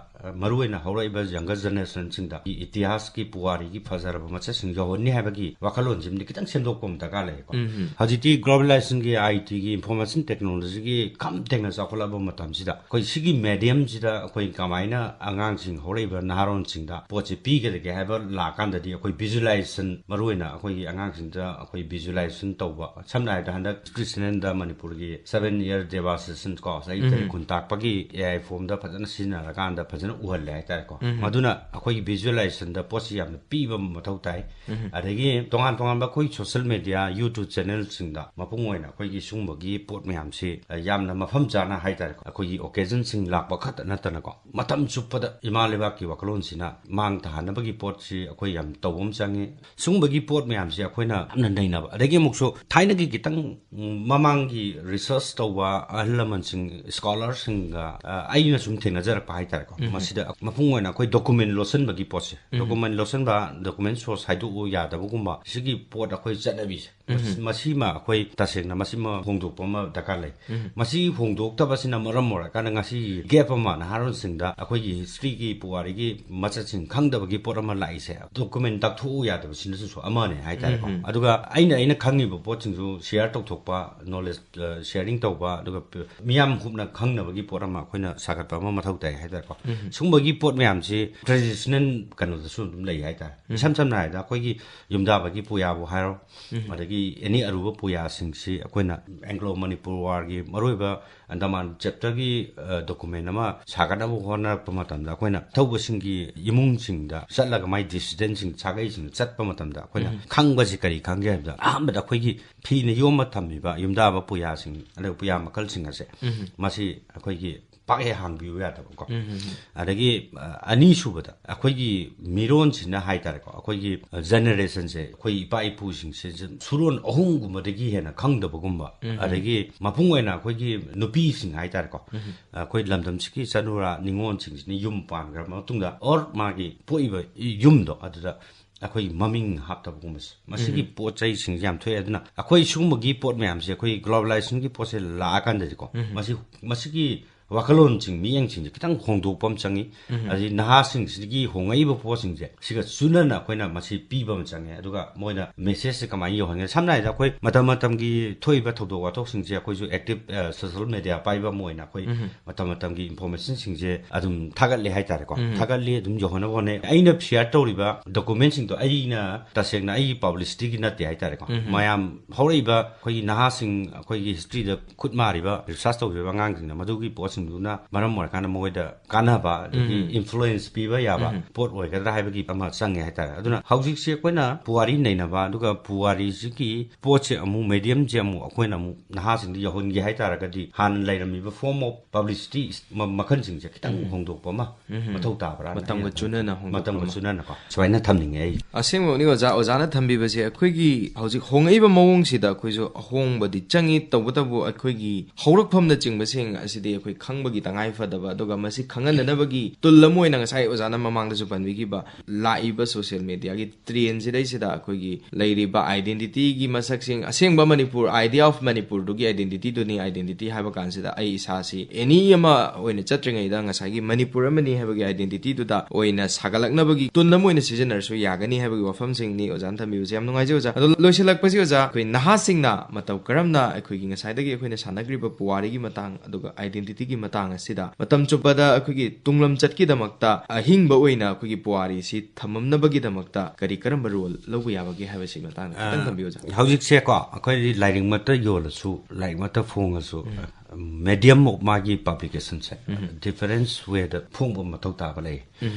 ꯃꯔꯨꯑꯣꯏꯅ ꯍꯧꯔꯛꯏꯕ younger generationꯁꯤꯡꯗ ꯏꯇꯤꯍꯥꯁꯀꯤ ꯄꯨꯋꯥꯔꯤꯒꯤ ꯐꯖꯔꯕ ꯃꯆꯦꯠꯁꯤꯡ ꯌꯧꯍꯟꯅꯤ ꯍꯥꯏꯕꯒꯤ ꯋꯥꯈꯜꯂꯣꯟꯁꯤꯃꯗꯤ ꯈꯤꯇꯪ ꯁꯦꯝꯗꯣꯛꯄ ꯑꯃ ꯗꯔꯀꯥꯔ ꯂꯩꯀꯣ꯫ ꯎꯝ ꯍꯧꯖꯤꯛꯇꯤ globalizationꯒꯤ, ITꯒꯤ, information technologyꯒꯤ ꯈꯝ ꯊꯦꯡꯅ ꯆꯥꯎꯈꯠꯂꯛꯑꯕ ꯃꯇꯝꯁꯤꯗ ꯑꯩꯈꯣꯏ ꯁꯤꯒꯤ mediumꯁꯤꯗ ꯑꯩꯈꯣꯏ ꯀꯃꯥꯏꯅ ꯑꯉꯥꯡꯁꯤꯡ, ꯍꯧꯔꯛꯏꯕ ꯅꯍꯥꯔꯣꯟꯁꯤꯡꯗ ꯄꯣꯠꯁꯤ ꯄꯤꯒꯗꯒꯦ ꯍꯥꯏꯕ ꯂꯥꯛꯀꯥꯟꯗꯗꯤ ꯑꯩꯈꯣꯏ visualization, ꯃꯔꯨꯑꯣꯏꯅ ꯑꯩꯈꯣꯏꯒꯤ ꯑꯉꯥꯡꯁꯤꯡꯗ ꯑꯩꯈꯣꯏ visualization ꯇꯧꯕ, ꯁꯝꯅ ꯍꯥꯏꯔꯕꯗ ꯍꯟꯗꯛ ꯀ꯭ꯔꯤꯁꯅꯦꯟꯗ ꯃꯅꯤꯄꯨꯔꯒꯤ seven year devastation ꯀꯣ, ꯆꯍꯤ ꯎꯝ ꯇꯔꯦꯠ ꯈꯨꯟ ꯇꯥꯛꯄꯒꯤ AI formꯗ ꯐꯖꯅ ꯁꯤꯖꯤꯟꯅꯔꯀꯥꯟꯗ ꯐꯖꯅ ꯎꯍꯜꯂꯦ ꯍꯥꯏꯇꯥꯔꯦꯀꯣ꯫ ꯎꯝ ꯃꯗꯨꯅ ꯑꯩꯈꯣꯏꯒꯤ visualizationꯗ ꯄꯣꯠꯁꯤ ꯌꯥꯝꯅ ꯄꯤꯕ ꯑꯃ ꯃꯊꯧ ꯇꯥꯏ꯫ ꯎꯝ ꯑꯗꯒꯤ ꯇꯣꯉꯥꯟ ꯇꯣꯉꯥꯟꯕ ꯑꯩꯈꯣꯏ social media, YouTube channelꯁꯤꯡꯗ ꯃꯄꯨꯡ ꯑꯣꯏꯅ ꯑꯩꯈꯣꯏꯒꯤ ꯁꯤꯒꯨꯝꯕꯒꯤ ꯄꯣꯠ ꯃꯌꯥꯝꯁꯤ, ꯑ, ꯌꯥꯝꯅ ꯃꯐꯝ ꯆꯥꯅ ꯍꯥꯏꯇꯥꯔꯦꯀꯣ, ꯑꯩꯈꯣꯏꯒꯤ occasionꯁꯤꯡ ꯂꯥꯛꯄ ꯈꯛꯇ ꯅꯠꯇꯅꯀꯣ, ꯃꯇꯝ ꯆꯨꯞꯄꯗ ꯏꯃꯥ ꯂꯩꯕꯥꯛꯀꯤ ꯋꯥꯈꯜꯂꯣꯟꯁꯤꯅ ꯃꯥꯡ ꯊꯥꯍꯟꯅꯕꯒꯤ ꯄꯣꯠꯁꯤ ꯑꯩꯈꯣꯏ ꯌꯥꯝ ꯇꯧꯕ ꯑꯃ ꯆꯪꯉꯤ꯫ ꯁꯤꯒꯨꯝꯕꯒꯤ ꯄꯣꯠ ꯃꯌꯥꯝꯁꯤ ꯑꯩꯈꯣꯏꯅ ꯌꯥꯝꯅ ꯅꯩꯅꯕ, ꯑꯗꯒꯤ ꯑꯃꯨꯛꯁꯨ ꯊꯥꯏꯅꯒꯤ ꯈꯤꯇꯪ, ꯎꯝ, ꯃꯃꯥꯡꯒꯤ research ꯇꯧꯕ ꯑꯍꯜ ꯂꯃꯟꯁꯤꯡ, scholarꯁꯤꯡꯒ, ꯑ, ꯑꯩꯅ ꯁꯨꯝ ꯊꯦꯡꯅꯖꯔꯛꯄ ꯍꯥꯏꯇꯥꯔꯦꯀꯣ, ꯎꯝ ꯃꯁꯤꯗ ꯃꯄꯨꯡ ꯑꯣꯏꯅ ꯑꯩꯈꯣꯏ document ꯂꯣꯠꯁꯤꯟꯕꯒꯤ ꯄꯣꯠꯁꯦ, ꯎꯝ document ꯂꯣꯠꯁꯤꯟꯕ, document source ꯍꯥꯏꯗꯣꯛꯎ ꯌꯥꯗꯕꯒꯨꯝꯕ, ꯁꯤꯒꯤ ꯄꯣꯠ ꯑꯩꯈꯣꯏ ꯆꯠꯅꯕꯤꯁꯦ, ꯎꯝ ꯃꯁꯤꯃ ꯑꯩꯈꯣꯏ ꯇꯁꯦꯡꯅ ꯃꯁꯤꯃ ꯍꯣꯡꯗꯣꯛꯄ ꯑꯃ ꯗꯔꯀꯥꯔ ꯂꯩ꯫ ꯎꯝ ꯃꯁꯤ ꯍꯣꯡꯗꯣꯛꯇꯕꯁꯤꯅ ꯃꯔꯝ ꯑꯣꯏꯔꯀꯥꯟꯗ ꯉꯁꯤ gap ꯑꯃ ꯅꯍꯥꯔꯣꯜꯁꯤꯡꯗ ꯑꯩꯈꯣꯏꯒꯤ historyꯒꯤ, ꯄꯨꯋꯥꯔꯤꯒꯤ ꯃꯆꯠꯁꯤꯡ ꯈꯪꯗꯕꯒꯤ ꯄꯣꯠ ꯑꯃ ꯂꯥꯛꯏꯁꯦ, document ꯇꯥꯛꯊꯣꯛꯎ ꯌꯥꯗꯕꯁꯤꯅꯁꯨ ꯑꯃꯅꯦ ꯍꯥꯏꯇꯥꯔꯦꯀꯣ꯫ ꯎꯝ ꯑꯗꯨꯒ ꯑꯩꯅ, ꯑꯩꯅ ꯈꯪꯉꯤꯕ ꯄꯣꯠꯁꯤꯡꯁꯨ share ꯇꯧꯊꯣꯛꯄ, knowledge, ꯑ, sharing ꯇꯧꯕ, ꯑꯗꯨꯒ ꯄ-, ꯃꯤꯌꯥꯝ ꯍꯨꯞꯅ ꯈꯪꯅꯕꯒꯤ ꯄꯣꯠ ꯑꯃ ꯑꯩꯈꯣꯏꯅ ꯁꯥꯒꯠꯄ ꯑꯃ ꯃꯊꯧ ꯇꯥꯏ ꯍꯥꯏꯇꯥꯔꯦꯀꯣ꯫ ꯎꯝ ꯁꯤꯒꯨꯝꯕꯒꯤ ꯄꯣꯠ ꯃꯌꯥꯝꯁꯤ traditional ꯀꯩꯅꯣꯗꯁꯨ ꯑꯗꯨꯝ ꯂꯩ ꯍꯥꯏꯇꯥꯔꯦ꯫ ꯎꯝ ꯏꯁꯝ ꯁꯝꯅ ꯍꯥꯏꯔꯕꯗ ꯑꯩꯈꯣꯏꯒꯤ ꯌꯨꯝꯗꯥꯕꯒꯤ ꯄꯨꯌꯥꯕꯨ ꯍꯥꯏꯔꯣ, ꯎꯝ ꯑꯗꯒꯤ any ꯑꯔꯨꯕ ꯄꯨꯌꯥꯁꯤꯡꯁꯤ ꯑꯩꯈꯣꯏꯅ Anglo Manipur warꯒꯤ ꯃꯔꯨꯑꯣꯏꯕ ꯑꯟꯗꯃꯥꯟ chapterꯒꯤ, ꯑ, document ꯑꯃ ꯁꯥꯒꯠꯅꯕ ꯍꯣꯠꯅꯔꯛꯄ ꯃꯇꯝꯗ ꯑꯩꯈꯣꯏꯅ ꯊꯧꯕꯁꯤꯡꯒꯤ ꯏꯃꯨꯡꯁꯤꯡꯗ ꯆꯠꯂꯒ ꯃꯥꯏ descendantꯁꯤꯡ, ꯁꯥꯒꯩꯁꯤꯡꯗ ꯆꯠꯄ ꯃꯇꯝꯗ ꯑꯩꯈꯣꯏꯅ ꯎꯝ ꯈꯪꯕꯁꯤ ꯀꯔꯤ ꯈꯪꯒꯦ ꯍꯥꯏꯕꯗ, ꯑꯍꯥꯟꯕꯗ ꯑꯩꯈꯣꯏꯒꯤ ꯐꯤꯅ ꯌꯣꯝꯃ ꯊꯝꯃꯤꯕ ꯌꯨꯝꯗꯥꯕ ꯄꯨꯌꯥꯁꯤꯡ, ꯑꯗꯨꯒ ꯄꯨꯌꯥ ꯃꯈꯜꯁꯤꯡ ꯑꯁꯦ, ꯎꯝ ꯃꯁꯤ ꯑꯩꯈꯣꯏꯒꯤ ꯄꯥꯛ ꯍꯦꯛ ꯍꯥꯡꯕꯤꯌꯨ ꯌꯥꯗꯕꯀꯣ꯫ ꯑꯗꯒꯤ ꯑ, ꯑꯅꯤꯁꯨꯕꯗ ꯑꯩꯈꯣꯏꯒꯤ ꯃꯤꯔꯣꯟꯁꯤꯅ ꯍꯥꯏꯇꯥꯔꯦꯀꯣ, ꯑꯩꯈꯣꯏꯒꯤ ꯖꯦꯅꯦꯔꯦꯁꯟꯁꯦ, ꯑꯩꯈꯣꯏ ꯏꯄꯥ ꯏꯄꯨꯁꯤꯡꯁꯦ ꯁꯨꯔꯣꯟ ꯑꯍꯨꯝꯒꯨꯝꯕꯗꯒꯤ ꯍꯦꯟꯅ ꯈꯪꯗꯕꯒꯨꯝꯕ, ꯑꯗꯒꯤ ꯃꯄꯨꯡ ꯑꯣꯏꯅ ꯑꯩꯈꯣꯏꯒꯤ ꯅꯨꯄꯤꯁꯤꯡ ꯍꯥꯏꯇꯥꯔꯦꯀꯣ, ꯑꯩꯈꯣꯏ ꯂꯝꯗꯝꯁꯤꯒꯤ ꯆꯅꯨꯔꯥ ꯅꯤꯉꯣꯜꯁꯤꯡꯁꯤꯅ ꯌꯨꯝ ꯄꯥꯟꯈ꯭ꯔ ꯃꯇꯨꯡꯗ, ꯑꯣꯔ ꯃꯥꯒꯤ ꯄꯣꯛꯏꯕ ꯌꯨꯝꯗꯣ ꯑꯗꯨꯗ ꯑꯩꯈꯣꯏ ꯃꯃꯤꯡ ꯍꯥꯞꯇꯕꯒꯨꯝꯕꯁꯦ, ꯃꯁꯤꯒꯤ ꯄꯣꯠ ꯆꯩꯁꯤꯡꯁꯦ ꯌꯥꯝ ꯊꯣꯛꯑꯦ꯫ ꯑꯗꯨꯅ ꯑꯩꯈꯣꯏ ꯁꯤꯒꯨꯝꯕꯒꯤ ꯄꯣꯠ ꯃꯌꯥꯝꯁꯦ, ꯑꯩꯈꯣꯏ ꯒ꯭ꯂꯣꯕꯦꯂꯥꯏꯖꯦꯁꯟꯒꯤ ꯄꯣꯠꯁꯦ ꯂꯥꯛꯑꯀꯥꯟꯗꯗꯤꯀꯣ, ꯃꯁꯤ, ꯃꯁꯤꯒꯤ ꯋꯥꯈꯜꯂꯣꯟꯁꯤꯡ, ꯃꯤꯠꯌꯦꯡꯁꯤꯡꯁꯦ ꯈꯤꯇꯪ ꯍꯣꯡꯗꯣꯛꯄ ꯑꯃ ꯆꯪꯉꯤ꯫ ꯑꯗꯩ ꯅꯍꯥꯁꯤꯡꯁꯤꯒꯤ ꯍꯣꯡꯉꯛꯏꯕ ꯄꯣꯠꯁꯤꯡꯁꯦ ꯁꯤꯒ ꯆꯨꯅꯅ ꯑꯩꯈꯣꯏꯅ ꯃꯁꯤ ꯄꯤꯕ ꯑꯃ ꯆꯪꯉꯦ꯫ ꯑꯗꯨꯒ ꯃꯣꯏꯅ ꯃꯦꯁꯦꯖꯁꯦ ꯀꯃꯥꯏꯅ ꯌꯧꯍꯟꯒꯅꯤ? ꯁꯝꯅ ꯍꯥꯏꯔꯕꯗ, ꯑꯩꯈꯣꯏ ꯃꯇꯝ ꯃꯇꯝꯒꯤ ꯊꯣꯛꯏꯕ ꯊꯧꯗꯣꯛ ꯋꯥꯊꯣꯛꯁꯤꯡꯁꯦ ꯑꯩꯈꯣꯏꯁꯨ ꯑꯦꯛꯇꯤꯚ ꯁꯣꯁꯤꯌꯦꯜ ꯃꯦꯗꯤꯌꯥ ꯄꯥꯏꯕ ꯑꯃ ꯑꯣꯏꯅ ꯑꯩꯈꯣꯏ ꯃꯇꯝ ꯃꯇꯝꯒꯤ ꯏꯟꯐꯣꯔꯃꯦꯁꯟꯁꯤꯡꯁꯦ ꯑꯗꯨꯝ ꯊꯥꯒꯠꯂꯦ ꯍꯥꯏꯇꯥꯔꯦꯀꯣ꯫ ꯊꯥꯒꯠꯂꯤ, ꯑꯗꯨꯝ ꯌꯧꯍꯟꯅꯕ ꯍꯣꯠꯅꯩ꯫ ꯑꯩꯅ ꯁꯤꯌꯔ ꯇꯧꯔꯤꯕ ꯗꯣꯀꯨꯃꯦꯟꯁꯤꯡꯗꯣ ꯑꯩꯅ ꯇꯁꯦꯡꯅ ꯑꯩꯒꯤ ꯄꯕ꯭ꯂꯤꯁꯤꯇꯤꯒꯤ ꯅꯠꯇꯦ ꯍꯥꯏꯇꯥꯔꯦꯀꯣ꯫ ꯃꯌꯥꯝ ꯍꯧꯔꯛꯏꯕ ꯑꯩꯈꯣꯏꯒꯤ ꯅꯍꯥꯁꯤꯡ, ꯑꯩꯈꯣꯏꯒꯤ ꯍꯤꯁꯇ꯭ꯔꯤꯗ ꯈꯨꯠ ꯃꯥꯔꯤꯕ, ꯔꯤꯁꯥꯔꯁ ꯇꯧꯖꯔꯤꯕ ꯑꯉꯥꯡꯁꯤꯡꯅ ꯃꯗꯨꯒꯤ ꯄꯣꯠꯁꯤꯡꯗꯨꯅ ꯃꯔꯝ ꯑꯣꯏꯔꯀꯥꯟꯗ ꯃꯈꯣꯏꯗ ꯀꯥꯟꯅꯕ, ꯑꯗꯒꯤ ꯏꯟꯐ꯭ꯂꯨꯌꯦꯟꯁ ꯄꯤꯕ ꯌꯥꯕ ꯄꯣꯠ ꯑꯣꯏꯒꯗ꯭ꯔꯥ ꯍꯥꯏꯕꯒꯤ ꯑꯃ ꯆꯪꯉꯦ ꯍꯥꯏꯇꯥꯔꯦ꯫ ꯑꯗꯨꯅ ꯍꯧꯖꯤꯛꯁꯦ ꯑꯩꯈꯣꯏꯅ ꯄꯨꯋꯥꯔꯤ ꯅꯩꯅꯕ, ꯑꯗꯨꯒ ꯄꯨꯋꯥꯔꯤꯁꯤꯒꯤ ꯄꯣꯠꯁꯦ ꯑꯃꯨꯛ, ꯃꯦꯗꯤꯌꯝꯁꯦ ꯑꯃꯨꯛ ꯑꯩꯈꯣꯏꯅ ꯑꯃꯨꯛ ꯅꯍꯥꯁꯤꯡꯗ ꯌꯧꯍꯟꯒꯦ ꯍꯥꯏꯇꯥꯔꯒꯗꯤ, ꯍꯥꯟꯅ ꯂꯩꯔꯝꯃꯤꯕ ꯐꯣꯔꯝ ꯑꯣꯐ ꯄꯕ꯭ꯂꯤꯁꯤꯇꯤ ꯃꯈꯜꯁꯤꯡꯁꯦ ꯈꯤꯇꯪ ꯍꯣꯡꯗꯣꯛꯄ ꯑꯃ ꯃꯊꯧ ꯇꯥꯕ꯭ꯔꯥ? ꯃꯇꯝꯒ ꯆꯨꯅꯅ ꯍꯣꯡꯗꯣꯛꯄ ꯃꯇꯝꯒ ꯑꯃ꯫ ꯆꯨꯅꯅꯀꯣ, ꯁꯨꯃꯥꯏꯅ ꯊꯝꯅꯤꯡꯉꯦ ꯑꯩ꯫ ꯑꯁꯦꯡꯕꯃꯛꯅꯤ ꯑꯣꯖꯥ, ꯑꯣꯖꯥꯅ ꯊꯝꯕꯤꯕꯁꯦ ꯑꯩꯈꯣꯏꯒꯤ ꯍꯧꯖꯤꯛ ꯍꯣꯡꯉꯛꯏꯕ ꯃꯑꯣꯡꯁꯤꯗ ꯑꯩꯈꯣꯏꯁꯨ ꯑꯍꯣꯡꯕꯗꯤ ꯆꯪꯉꯤ꯫ ꯇꯧꯕꯇꯕꯨ ꯑꯩꯈꯣꯏꯒꯤ ꯍꯧꯔꯛꯐꯝꯅꯆꯤꯡꯕꯁꯤꯡ ꯑꯁꯤꯗꯤ ꯑꯩꯈꯣꯏ ꯈꯪꯕꯒꯤ ꯇꯉꯥꯏ ꯐꯗꯕ, ꯑꯗꯨꯒ ꯃꯁꯤ ꯈꯪꯍꯟꯅꯅꯕꯒꯤ ꯇꯨꯜ ꯑꯃ ꯑꯣꯏꯅ ꯉꯁꯥꯏ ꯑꯣꯖꯥꯅ ꯃꯃꯥꯡꯗꯁꯨ ꯄꯟꯕꯤꯈꯤꯕ ꯂꯥꯛꯏꯕ ꯁꯣꯁꯤꯌꯦꯜ ꯃꯦꯗꯤꯌꯥꯒꯤ ꯇ꯭ꯔꯦꯟꯁꯤꯗꯩꯁꯤꯗ ꯑꯩꯈꯣꯏꯒꯤ ꯂꯩꯔꯤꯕ ꯑꯥꯏꯗꯦꯟꯇꯤꯇꯤꯒꯤ ꯃꯁꯛꯁꯤꯡ, ꯑꯁꯦꯡꯕ ꯃꯅꯤꯄꯨꯔ, idea of ꯃꯅꯤꯄꯨꯔꯗꯨꯒꯤ ꯑꯥꯏꯗꯦꯟꯇꯤꯇꯤꯗꯨꯅꯤ꯫ ꯑꯥꯏꯗꯦꯟꯇꯤꯇꯤ ꯍꯥꯏꯕ ꯀꯥꯟꯁꯤꯗ ꯑꯩ ꯏꯁꯥꯁꯤ ꯑꯦꯅꯤ ꯑꯃ ꯑꯣꯏꯅ ꯆꯠꯇ꯭ꯔꯤꯉꯩꯗ ꯉꯁꯥꯏꯒꯤ ꯃꯅꯤꯄꯨꯔ ꯑꯃꯅꯤ ꯍꯥꯏꯕꯒꯤ ꯑꯥꯏꯗꯦꯟꯇꯤꯇꯤꯗꯨꯗ ꯑꯣꯏꯅ ꯁꯥꯒꯠꯂꯛꯅꯕꯒꯤ ꯇꯨꯜ ꯑꯃ ꯑꯣꯏꯅ ꯁꯤꯖꯤꯟꯅꯔꯁꯨ ꯌꯥꯒꯅꯤ ꯍꯥꯏꯕꯒꯤ ꯋꯥꯐꯝꯁꯤꯡꯅꯤ ꯑꯣꯖꯥꯅ ꯊꯝꯕꯤꯕꯁꯦ꯫ ꯌꯥꯝ ꯅꯨꯡꯉꯥꯏꯖꯩ ꯑꯣꯖꯥ꯫ ꯑꯗꯣ ꯂꯣꯏꯁꯤꯜꯂꯛꯄꯁꯤ ꯑꯣꯖꯥ, ꯑꯩꯈꯣꯏ ꯅꯍꯥꯁꯤꯡꯅ ꯃꯇꯧ ꯀꯔꯝꯅ ꯑꯩꯈꯣꯏꯒꯤ ꯉꯁꯥꯏꯗꯒꯤ ꯑꯩꯈꯣꯏꯅ ꯁꯥꯟꯅꯈ꯭ꯔꯤꯕ ꯄꯨꯋꯥꯔꯤꯒꯤ ꯃꯇꯥꯡ ꯑꯗꯨꯒ ꯑꯥꯏꯗꯦꯟꯇꯤꯇꯤꯒꯤ ꯃꯇꯥꯡ ꯑꯁꯤꯗ ꯃꯇꯝ ꯆꯨꯞꯄꯗ ꯑꯩꯈꯣꯏꯒꯤ ꯇꯨꯡꯂꯝꯆꯠꯀꯤꯗꯃꯛꯇ ꯑꯍꯤꯡꯕ ꯑꯣꯏꯅ ꯑꯩꯈꯣꯏꯒꯤ ꯄꯨꯋꯥꯔꯤꯁꯤ ꯊꯝꯃꯝꯅꯕꯒꯤꯗꯃꯛꯇ ꯀꯔꯤ ꯀꯔꯝꯕ ꯔꯣꯜ ꯂꯧꯕ ꯌꯥꯕꯒꯦ ꯍꯥꯏꯕꯁꯤ ꯃꯇꯥꯡꯗ ꯈꯤꯇꯪ ꯑ, ꯊꯝꯕꯤꯌꯨ, ꯑꯣꯖꯥ꯫ ꯍꯧꯖꯤꯛꯁꯦꯀꯣ, ꯑꯩꯈꯣꯏꯗꯤ ꯂꯥꯏꯔꯤꯛꯃꯛꯇ ꯌꯣꯜꯂꯁꯨ, ꯂꯥꯏꯔꯤꯛꯃꯛꯇ ꯐꯣꯡꯉꯁꯨ, ꯎꯝ꯫ medium of ꯃꯥꯒꯤ publication ꯁꯦ difference way ꯗ ꯐꯣꯡꯕ ꯃꯊꯧ ꯇꯥꯕ ꯂꯩ꯫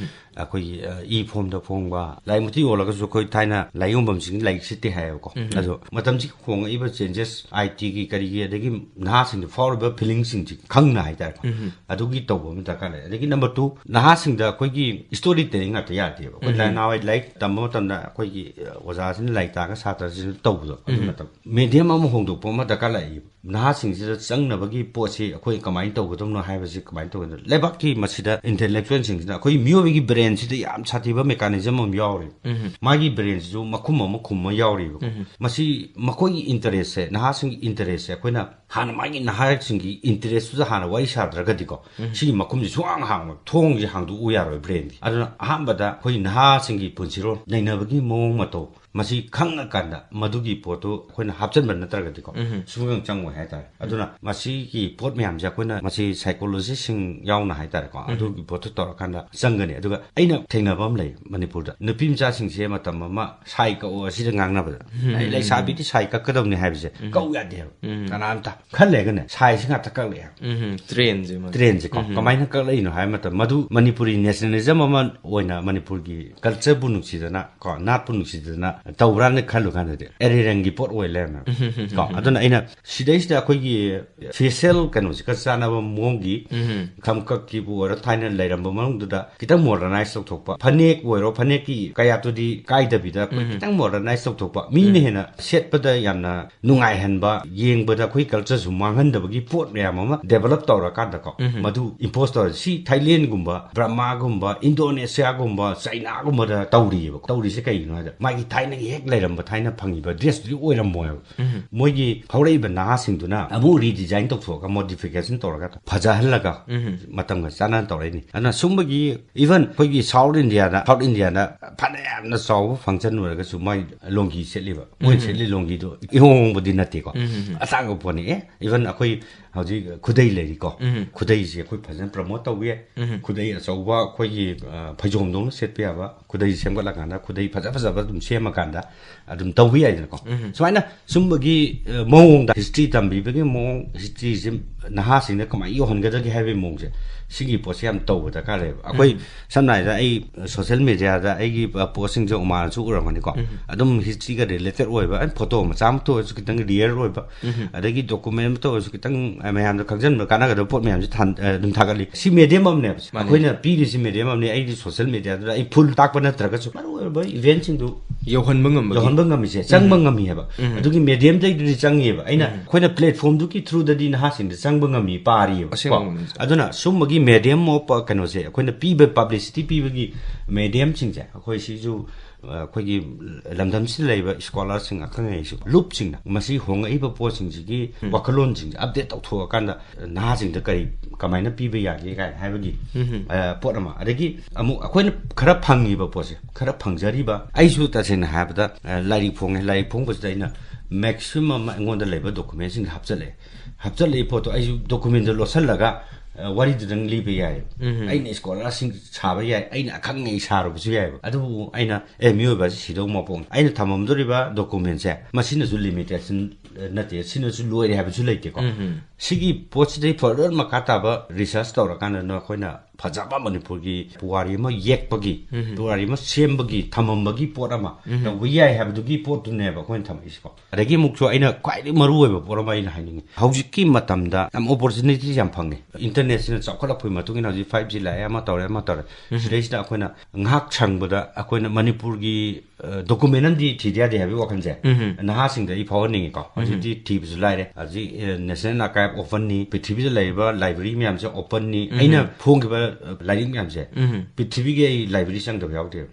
ꯑꯩꯈꯣꯏꯒꯤ, ꯑ, e form ꯗ ꯐꯣꯡꯕ, ꯂꯥꯏꯔꯤꯛ ꯃꯇꯦꯛ ꯌꯣꯜꯂꯒꯁꯨ ꯑꯩꯈꯣꯏ ꯊꯥꯏꯅ ꯂꯥꯏꯔꯤꯛ ꯌꯣꯟꯐꯝꯁꯤꯡ ꯂꯥꯏꯔꯤꯛ ꯁꯤꯠꯇꯦ ꯍꯥꯏꯌꯦꯕꯀꯣ꯫ ꯑꯗꯣ ꯃꯇꯝꯁꯤꯒꯤ ꯍꯣꯡꯉꯛꯏꯕ changes, I T ꯒꯤ ꯀꯔꯤꯒꯤ, ꯑꯗꯒꯤ ꯅꯍꯥꯁꯤꯡꯗ ꯐꯥꯎꯔꯤꯕ feeling ꯁꯤꯡꯁꯤ ꯈꯪꯅ ꯍꯥꯏꯇꯥꯔꯦꯀꯣ꯫ ꯑꯗꯨꯒꯤ ꯇꯧꯕ ꯑꯃ ꯗꯔꯀꯥꯔ ꯂꯩ꯫ ꯑꯗꯒꯤ number two, ꯅꯍꯥꯁꯤꯡꯗ ꯑꯩꯈꯣꯏꯒꯤ story telling ꯉꯥꯛꯇ ꯌꯥꯗꯦꯕ꯫ ꯑꯩꯈꯣꯏ ꯂꯥꯏ ꯅꯍꯥꯟꯋꯥꯏ ꯂꯥꯏꯔꯤꯛ ꯇꯝꯕ ꯃꯇꯝꯗ ꯑꯩꯈꯣꯏꯒꯤ, ꯑ, ꯑꯣꯖꯥꯁꯤꯅ ꯂꯥꯏꯔꯤꯛ ꯇꯥꯛꯑꯒ ꯁꯥꯇ꯭ꯔꯁꯤꯡꯗ ꯇꯧꯕꯗꯣ, ꯑꯗꯨ ꯅꯠꯇꯕ medium ꯑꯃ ꯍꯣꯡꯗꯣꯛꯄ ꯑꯃ ꯗꯔꯀꯥꯔ ꯂꯩ꯫ ꯅꯍꯥꯁꯤꯡꯁꯤꯗ ꯆꯪꯅꯕꯒꯤ ꯄꯣꯠꯁꯤ ꯑꯩꯈꯣꯏ ꯀꯃꯥꯏꯅ ꯇꯧꯒꯗꯕꯅꯣ ꯍꯥꯏꯕꯁꯤ ꯀꯃꯥꯏꯅ ꯇꯧꯒꯗꯕꯅꯣ? ꯂꯩꯕꯥꯛꯀꯤ ꯃꯁꯤꯗ intellectual ꯁꯤꯡꯁꯤꯅ ꯑꯩꯈꯣꯏ ꯃꯤꯑꯣꯏꯕꯒꯤ brain ꯁꯤꯗ ꯌꯥꯝ ꯁꯥꯊꯤꯕ mechanism ꯑꯃ ꯌꯥꯎꯔꯤ꯫ ꯃꯥꯒꯤ brain ꯁꯤꯁꯨ ꯃꯈꯨꯝ ꯑꯃ ꯈꯨꯝꯃ ꯌꯥꯎꯔꯤꯕꯀꯣ꯫ ꯃꯁꯤ ꯃꯈꯣꯏꯒꯤ interest ꯁꯦ, ꯅꯍꯥꯁꯤꯡꯒꯤ interest ꯁꯦ ꯑꯩꯈꯣꯏꯅ ꯍꯥꯟꯅ ꯃꯥꯒꯤ ꯅꯍꯥꯁꯤꯡꯒꯤ interest ꯇꯨꯗ ꯍꯥꯟꯅ ꯋꯥꯔꯤ ꯁꯥꯗ꯭ꯔꯒꯗꯤꯀꯣ, ꯁꯤꯒꯤ ꯃꯈꯨꯝꯁꯤ ꯁꯨꯡꯍꯥꯡ ꯍꯥꯡꯉꯣꯏ, ꯊꯣꯡꯁꯤ ꯍꯥꯡꯗꯣꯛꯎ ꯌꯥꯔꯣꯏ brain ꯗꯤ꯫ ꯑꯗꯨꯅ ꯑꯍꯥꯟꯕꯗ ꯑꯩꯈꯣꯏ ꯅꯍꯥꯁꯤꯡꯒꯤ ꯄꯨꯟꯁꯤꯔꯣꯜ, ꯅꯩꯅꯕꯒꯤ ꯃꯑꯣꯡ ꯃꯇꯧ, ꯃꯁꯤ ꯈꯪꯉꯀꯥꯟꯗ ꯃꯗꯨꯒꯤ ꯄꯣꯠꯇꯨ ꯑꯩꯈꯣꯏꯅ ꯍꯥꯞꯆꯤꯟꯕ ꯅꯠꯇ꯭ꯔꯒꯗꯤꯀꯣ, ꯁꯨꯡꯆꯪ ꯆꯪꯉꯣꯏ ꯍꯥꯏꯇꯥꯔꯦ꯫ ꯑꯗꯨꯅ ꯃꯁꯤꯒꯤ ꯄꯣꯠ ꯃꯌꯥꯝꯁꯦ ꯑꯩꯈꯣꯏꯅ ꯃꯁꯤ psychologist ꯁꯤꯡ ꯌꯥꯎꯅ ꯍꯥꯏꯇꯥꯔꯦꯀꯣ, ꯑꯗꯨꯒꯤ ꯄꯣꯠꯇꯨ ꯇꯧꯔꯀꯥꯟꯗ ꯆꯪꯒꯅꯤ꯫ ꯑꯗꯨꯒ ꯑꯩꯅ ꯊꯦꯡꯅꯕ ꯑꯃ ꯂꯩ ꯃꯅꯤꯄꯨꯔꯗ, ꯅꯨꯄꯤ ꯃꯆꯥꯁꯤꯡꯁꯦ ꯃꯇꯝ ꯑꯃ ꯁꯥꯏ ꯀꯛꯑꯣ ꯑꯁꯤꯗ ꯉꯥꯡꯅꯕꯗ, ꯑꯩ ꯂꯩꯁꯥꯕꯤꯗꯤ ꯁꯥꯏ ꯀꯛꯀꯗꯕꯅꯤ ꯍꯥꯏꯕꯁꯦ ꯀꯛꯎ ꯌꯥꯗꯦ ꯍꯥꯏꯕ꯫ ꯀꯅꯥꯝꯇ ꯈꯜꯂꯦꯒꯅꯦ ꯁꯥꯏꯁꯤ ꯉꯥꯛꯇ ꯀꯛꯂꯛꯑꯦ꯫ ꯇ꯭ꯔꯦꯟꯁꯦ ꯃꯥ꯫ ꯇ꯭ꯔꯦꯟꯁꯦꯀꯣ꯫ ꯀꯃꯥꯏꯅ ꯀꯛꯂꯛꯏꯅꯣ ꯍꯥꯏꯕ ꯃꯇꯝꯗ, ꯃꯗꯨ ꯃꯅꯤꯄꯨꯔꯤ nationalism ꯑꯃ ꯑꯣꯏꯅ ꯃꯅꯤꯄꯨꯔꯒꯤ culture ꯕꯨ ꯅꯨꯡꯁꯤꯗꯅ ꯀꯣ, ꯅꯥꯠꯄꯨ ꯅꯨꯡꯁꯤꯗꯅ ꯇꯧꯕ꯭ꯔꯥꯅ ꯈꯜꯂꯨ ꯀꯥꯟꯗꯗꯤ ꯑꯦꯔꯦꯔꯪꯒꯤ ꯄꯣꯠ ꯑꯣꯏ ꯂꯩꯔꯝꯃꯦ꯫ ꯀꯣ, ꯑꯗꯨꯅ ꯑꯩꯅ ꯁꯤꯗꯩꯁꯤꯗ ꯑꯩꯈꯣꯏꯒꯤ facial ꯀꯩꯅꯣꯁꯤꯒ ꯆꯥꯟꯅꯕ ꯃꯑꯣꯡꯒꯤ ꯁꯝꯀꯛꯀꯤꯕꯨ ꯑꯣꯏꯔꯣ, ꯊꯥꯏꯅ ꯂꯩꯔꯝꯕ ꯃꯅꯨꯡꯗꯨꯗ ꯈꯤꯇꯪ modernize ꯇꯧꯊꯣꯛꯄ, ꯐꯅꯦꯛ ꯑꯣꯏꯔꯣ, ꯐꯅꯦꯛꯀꯤ ꯀꯌꯥꯠꯇꯨꯗꯤ ꯀꯥꯏꯗꯕꯤꯗ ꯑꯩꯈꯣꯏ ꯈꯤꯇꯪ modernize ꯇꯧꯊꯣꯛꯄ, ꯃꯤꯅ ꯍꯦꯟꯅ ꯁꯦꯠꯄꯗ ꯌꯥꯝꯅ ꯅꯨꯡꯉꯥꯏꯍꯟꯕ, ꯌꯦꯡꯕꯗ ꯑꯩꯈꯣꯏ culture ꯁꯨ ꯃꯥꯡꯍꯟꯗꯕꯒꯤ ꯄꯣꯠ ꯃꯌꯥꯝ ꯑꯃ develop ꯇꯧꯔꯀꯥꯟꯗꯀꯣ, ꯃꯗꯨ impose ꯇꯧꯔ, ꯁꯤ ꯊꯥꯏꯂꯦꯟꯒꯨꯝꯕ, ꯕ꯭ꯔꯍꯃꯥꯒꯨꯝꯕ, ꯏꯟꯗꯣꯅꯦꯁꯤꯌꯥꯒꯨꯝꯕ, ꯆꯩꯅꯥꯒꯨꯝꯕꯗ ꯇꯧꯔꯤꯑꯕ꯫ ꯇꯧꯔꯤꯁꯦ ꯀꯩꯒꯤꯅꯣ ꯍꯥꯏꯗ, ꯃꯥꯒꯤ ꯊꯥꯏꯅꯒꯤ ꯍꯦꯛ ꯂꯩꯔꯝꯕ, ꯊꯥꯏꯅ ꯐꯪꯉꯤꯕ dress ꯇꯨꯗꯤ ꯑꯣꯏꯔꯝꯃꯣꯏꯕ꯫ ꯃꯣꯏꯒꯤ ꯍꯧꯔꯛꯏꯕ ꯅꯍꯥꯁꯤꯡꯗꯨꯅ ꯑꯃꯨꯛ redesign ꯇꯧꯊꯣꯛꯑꯒ, modification ꯇꯧꯔꯒ, ꯐꯖꯍꯜꯂꯒ, ꯃꯇꯝꯒ ꯆꯥꯟꯅꯅ ꯇꯧꯔꯛꯏꯅꯤ꯫ ꯑꯗꯨꯅ ꯁꯨꯝꯕꯒꯤ, even ꯑꯩꯈꯣꯏꯒꯤ South India ꯗ, South India ꯗ ꯐꯅꯌꯥꯝꯅ ꯆꯥꯎꯕ function ꯑꯣꯏꯔꯒꯁꯨ ꯃꯥꯏ ꯂꯣꯡꯒꯤ ꯁꯦꯠꯂꯤꯕ, ꯃꯣꯏꯅ ꯁꯦꯠꯂꯤ ꯂꯣꯡꯒꯤꯗꯣ ꯏꯍꯣꯡ ꯍꯣꯡꯕꯗꯤ ꯅꯠꯇꯦꯀꯣ꯫ ꯑꯇꯥꯡꯕ ꯄꯣꯠꯅꯤ꯫ ꯑꯦ, even ꯑꯩꯈꯣꯏ ꯍꯧꯖꯤꯛ ꯈꯨꯗꯩ ꯂꯩꯔꯤꯀꯣ꯫ ꯈꯨꯗꯩꯁꯦ ꯑꯩꯈꯣꯏ ꯐꯖꯅ promote ꯇꯧꯕ ꯌꯥꯏ꯫ ꯈꯨꯗꯩ ꯑꯆꯧꯕ ꯑꯩꯈꯣꯏꯒꯤ, ꯑ, ꯐꯩꯖꯣꯝꯗꯧꯅ ꯁꯦꯠꯄ ꯌꯥꯕ ꯈꯨꯗꯩ ꯁꯦꯝꯒꯠꯂꯀꯥꯟꯗ, ꯈꯨꯗꯩ ꯐꯖ ꯐꯖꯕ ꯑꯗꯨꯝ ꯁꯦꯝꯃꯀꯥꯟꯗ ꯑꯗꯨꯝ ꯇꯧꯕ ꯌꯥꯏꯗꯅꯀꯣ꯫ ꯁꯨꯃꯥꯏꯅ ꯁꯨꯝꯕꯒꯤ, ꯑ, ꯃꯑꯣꯡꯗ history ꯇꯝꯕꯤꯕꯒꯤ ꯃꯑꯣꯡ, history ꯁꯦ ꯅꯍꯥꯁꯤꯡꯗ ꯀꯃꯥꯏꯅ ꯌꯧꯍꯟꯒꯗꯒꯦ ꯍꯥꯏꯕꯒꯤ ꯃꯑꯣꯡꯁꯦ, ꯁꯤꯒꯤ ꯄꯣꯠꯁꯦ ꯌꯥꯝ ꯇꯧꯕ ꯗꯔꯀꯥꯔ ꯂꯩꯌꯦꯕ꯫ ꯑꯩꯈꯣꯏ ꯁꯝꯅ ꯍꯥꯏꯔꯕꯗ, ꯑꯩ ꯁꯣꯁꯦꯜ ꯃꯦꯗꯤꯌꯥꯗ ꯑꯩꯒꯤ ꯄꯣꯁꯁꯤꯡꯁꯦ ꯎꯃꯥꯅꯁꯨ ꯎꯔꯝꯒꯅꯤꯀꯣ꯫ ꯑꯗꯨꯝ ꯍꯤꯁꯇ꯭ꯔꯤꯒ ꯔꯤꯂꯦꯇꯦꯠ ꯑꯣꯏꯕ, ꯑꯩꯅ ꯐꯣꯇꯣ ꯃꯆꯥ ꯑꯃ ꯇꯧꯔꯁꯨ ꯈꯤꯇꯪ ꯔꯤꯌꯦꯜ ꯑꯣꯏꯕ, ꯑꯗꯒꯤ ꯗꯣꯀꯨꯃꯦꯟ ꯑꯃ ꯇꯧꯔꯁꯨ ꯈꯤꯇꯪ ꯃꯌꯥꯝꯗ ꯈꯪꯖꯟꯕ ꯀꯥꯟꯅꯒꯗꯕ ꯄꯣꯠ ꯃꯌꯥꯝꯁꯦ ꯊꯥꯟ-, ꯑ, ꯑꯗꯨꯝ ꯊꯥꯒꯠꯂꯤ꯫ ꯁꯤ ꯃꯦꯗꯤꯌꯝ ꯑꯃꯅꯦꯕ꯫ ꯃꯥꯅꯦ꯫ ꯑꯩꯈꯣꯏꯅ ꯄꯤꯔꯤꯁꯤ ꯃꯦꯗꯤꯌꯝ ꯑꯃꯅꯤ꯫ ꯑꯩꯗꯤ ꯁꯣꯁꯦꯜ ꯃꯦꯗꯤꯌꯥꯗꯨꯗ ꯑꯩ ꯐꯨꯜ ꯇꯥꯛꯄ ꯅꯠꯇ꯭ꯔꯒꯁꯨ ꯃꯔꯨꯑꯣꯏꯕ ꯏꯚꯦꯟꯁꯤꯡꯗꯨ ꯌꯧꯍꯟꯕ ꯉꯝꯕꯒꯤ꯫ ꯌꯧꯍꯟꯕ ꯉꯝꯃꯤꯁꯦ, ꯆꯪꯕ ꯉꯝꯃꯤ ꯍꯥꯏꯕ꯫ ꯑꯗꯨꯒꯤ ꯃꯦꯗꯤꯌꯝꯗꯩꯗꯨꯗꯤ ꯆꯪꯉꯦꯕ꯫ ꯑꯩꯅ, ꯑꯩꯈꯣꯏꯅ ꯄ꯭ꯂꯦꯠꯐꯣꯝꯗꯨꯒꯤ ꯊ꯭ꯔꯨꯗꯗꯤ ꯅꯍꯥꯁꯤꯡꯗ ꯆꯪꯕ ꯉꯝꯃꯤ, ꯄꯥꯔꯤꯑꯕ꯫ ꯑꯁꯦꯡꯕ ꯀꯣ? ꯉꯝꯃꯤ꯫ ꯑꯗꯨꯅ ꯁꯨꯝꯕꯒꯤ ꯃꯦꯗꯤꯌꯝ ꯑꯣꯐ, ꯑ, ꯀꯩꯅꯣꯁꯦ, ꯑꯩꯈꯣꯏꯅ ꯄꯤꯕ ꯄꯕ꯭ꯂꯤꯁꯤꯇꯤ ꯄꯤꯕꯒꯤ ꯃꯦꯗꯤꯌꯝꯁꯤꯡꯁꯦ, ꯑꯩꯈꯣꯏ ꯁꯤꯁꯨ, ꯑ, ꯑꯩꯈꯣꯏꯒꯤ ꯂꯝꯗꯝꯁꯤꯗ ꯂꯩꯔꯤꯕ ꯁ꯭ꯀꯣꯂꯔꯁꯤꯡ, ꯑꯈꯪ ꯑꯍꯩꯁꯨ, ꯂꯨꯞꯁꯤꯡꯅ ꯃꯁꯤ ꯍꯣꯡꯉꯛꯏꯕ ꯄꯣꯠꯁꯤꯡꯁꯤꯒꯤ ꯋꯥꯈꯜꯂꯣꯟꯁꯤꯡꯁꯦ ꯑꯞꯗꯦꯠ ꯇꯧꯊꯣꯛꯑꯀꯥꯟꯗ ꯅꯍꯥꯁꯤꯡꯗ ꯀꯔꯤ, ꯀꯃꯥꯏꯅ ꯄꯤꯕ ꯌꯥꯒꯦ ꯀꯥꯏꯅ ꯍꯥꯏꯕꯒꯤ, ꯑ, ꯄꯣꯠ ꯑꯃ꯫ ꯑꯗꯒꯤ ꯑꯃꯨꯛ ꯑꯩꯈꯣꯏꯅ ꯈꯔ ꯐꯪꯉꯤꯕ ꯄꯣꯠꯁꯦ, ꯈꯔ ꯐꯪꯖꯔꯤꯕ, ꯑꯩꯁꯨ ꯇꯁꯦꯡꯅ ꯍꯥꯏꯔꯕꯗ, ꯑ, ꯂꯥꯏꯔꯤꯛ ꯐꯣꯡꯉꯦ, ꯂꯥꯏꯔꯤꯛ ꯐꯣꯡꯕꯁꯤꯗ ꯑꯩꯅ ꯃꯦꯛꯁꯤꯃꯝ ꯑꯃ ꯑꯩꯉꯣꯟꯗ ꯂꯩꯕ ꯗꯣꯀꯨꯃꯦꯟꯁꯤꯡꯁꯦ ꯍꯥꯞꯆꯜꯂꯛꯑꯦ꯫ ꯍꯥꯞꯆꯜꯂꯛꯏ ꯄꯣꯠꯇꯣ ꯑꯩꯁꯨ ꯗꯣꯀꯨꯃꯦꯟꯗꯣ ꯂꯣꯠꯁꯤꯜꯂꯒ, ꯑ, ꯋꯥꯔꯤꯗꯨꯗꯪ ꯂꯤꯕ ꯌꯥꯏꯌꯦꯕ꯫ ꯑꯩꯅ ꯁ꯭ꯀꯣꯂꯔꯁꯤꯡ ꯁꯥꯕ ꯌꯥꯏ, ꯑꯩꯅ ꯑꯈꯪ ꯑꯍꯩ ꯁꯥꯔꯨꯕꯁꯨ ꯌꯥꯏꯌꯦꯕ꯫ ꯑꯗꯨꯕꯨ ꯑꯩꯅ, ꯑꯦ, ꯃꯤꯑꯣꯏꯕ ꯑꯁꯤ ꯁꯤꯗꯧ ꯃꯄꯣꯛꯅꯤ, ꯑꯩꯅ ꯊꯝꯃꯝꯗꯣꯔꯤꯕ ꯗꯣꯀꯨꯃꯦꯟꯁꯦ ꯃꯁꯤꯅꯁꯨ ꯂꯤꯃꯤꯇꯦꯁꯟ ꯅꯠꯇꯦ, ꯁꯤꯅꯁꯨ ꯂꯣꯏꯔꯦ ꯍꯥꯏꯕꯁꯨ ꯂꯩꯇꯦꯀꯣ꯫ ꯁꯤꯒꯤ ꯄꯣꯠꯁꯤꯗꯩ ꯐꯔꯗꯔ ꯃꯈꯥ ꯇꯥꯕ ꯔꯤꯁꯔꯁ ꯇꯧꯔꯀꯥꯟꯗ ꯑꯩꯈꯣꯏꯅ ꯐꯖꯕ ꯃꯅꯤꯄꯨꯔꯒꯤ ꯄꯨꯋꯥꯔꯤ ꯑꯃ ꯌꯦꯛꯄꯒꯤ, ꯄꯨꯋꯥꯔꯤ ꯑꯃ ꯁꯦꯝꯕꯒꯤ, ꯊꯝꯃꯝꯕꯒꯤ ꯄꯣꯠ ꯑꯃ ꯇꯧꯕ ꯌꯥꯏ ꯍꯥꯏꯕꯗꯨꯒꯤ ꯄꯣꯠꯇꯨꯅꯦꯕ ꯑꯩꯈꯣꯏꯅ ꯊꯝꯃꯛꯏꯁꯤꯀꯣ꯫ ꯑꯗꯒꯤ ꯑꯃꯨꯛꯁꯨ ꯑꯩꯅ ꯈ꯭ꯋꯥꯏꯗꯒꯤ ꯃꯔꯨ ꯑꯣꯏꯕ ꯄꯣꯠ ꯑꯃ ꯑꯩꯅ ꯍꯥꯏꯅꯤꯡꯉꯤ, ꯍꯧꯖꯤꯛꯀꯤ ꯃꯇꯝꯗ ꯌꯥꯝ ꯑꯣꯄꯣꯔꯆꯨꯅꯤꯇꯤꯁ ꯌꯥꯝ ꯐꯪꯉꯦ꯫ ꯏꯟꯇꯔꯅꯦꯠꯁꯤꯅ ꯆꯥꯎꯈꯠꯂꯛꯄꯒꯤ ꯃꯇꯨꯡ ꯏꯟꯅ ꯍꯧꯖꯤꯛ ꯐꯥꯏꯚ ꯖꯤ ꯂꯥꯛꯑꯦ, ꯑꯃ ꯇꯧꯔꯦ, ꯑꯃ ꯇꯧꯔꯦ꯫ ꯁꯤꯗꯩꯁꯤꯗ ꯑꯩꯈꯣꯏꯅ ꯉꯥꯏꯍꯥꯛ ꯁꯪꯕꯗ ꯑꯩꯈꯣꯏꯅ ꯃꯅꯤꯄꯨꯔꯒꯤ, ꯑ, ꯗꯣꯀꯨꯃꯦꯟ ꯑꯃꯗꯤ ꯊꯤꯗ ꯌꯥꯗꯦ ꯍꯥꯏꯕꯒꯤ ꯋꯥꯈꯜꯁꯦ ꯅꯍꯥꯁꯤꯡꯗ ꯑꯩ ꯐꯥꯎꯍꯟꯅꯤꯡꯉꯤꯀꯣ꯫ ꯍꯧꯖꯤꯛꯇꯤ ꯊꯤꯕꯁꯨ ꯂꯥꯏꯔꯦ꯫ ꯍꯧꯖꯤꯛ, ꯑ, ꯅꯦꯁꯅꯦꯜ ꯑꯥꯔꯀꯥꯏꯚ ꯑꯣꯄꯟꯅꯤ, ꯄ꯭ꯔꯤꯊꯤꯕꯤꯗ ꯂꯩꯔꯤꯕ ꯂꯥꯏꯕ꯭ꯔꯦꯔꯤ ꯃꯌꯥꯝꯁꯦ ꯑꯣꯄꯟꯅꯤ꯫ ꯑꯩꯅ ꯐꯣꯡꯈꯤꯕ, ꯑ, ꯂꯥꯏꯔꯤꯛ ꯃꯌꯥꯝꯁꯦ ꯄ꯭ꯔꯤꯊꯤꯕꯤꯒꯤ ꯑꯩ ꯂꯥꯏꯕ꯭ꯔꯦꯔꯤ ꯆꯪꯗꯕ ꯌꯥꯎꯗꯦꯕ꯫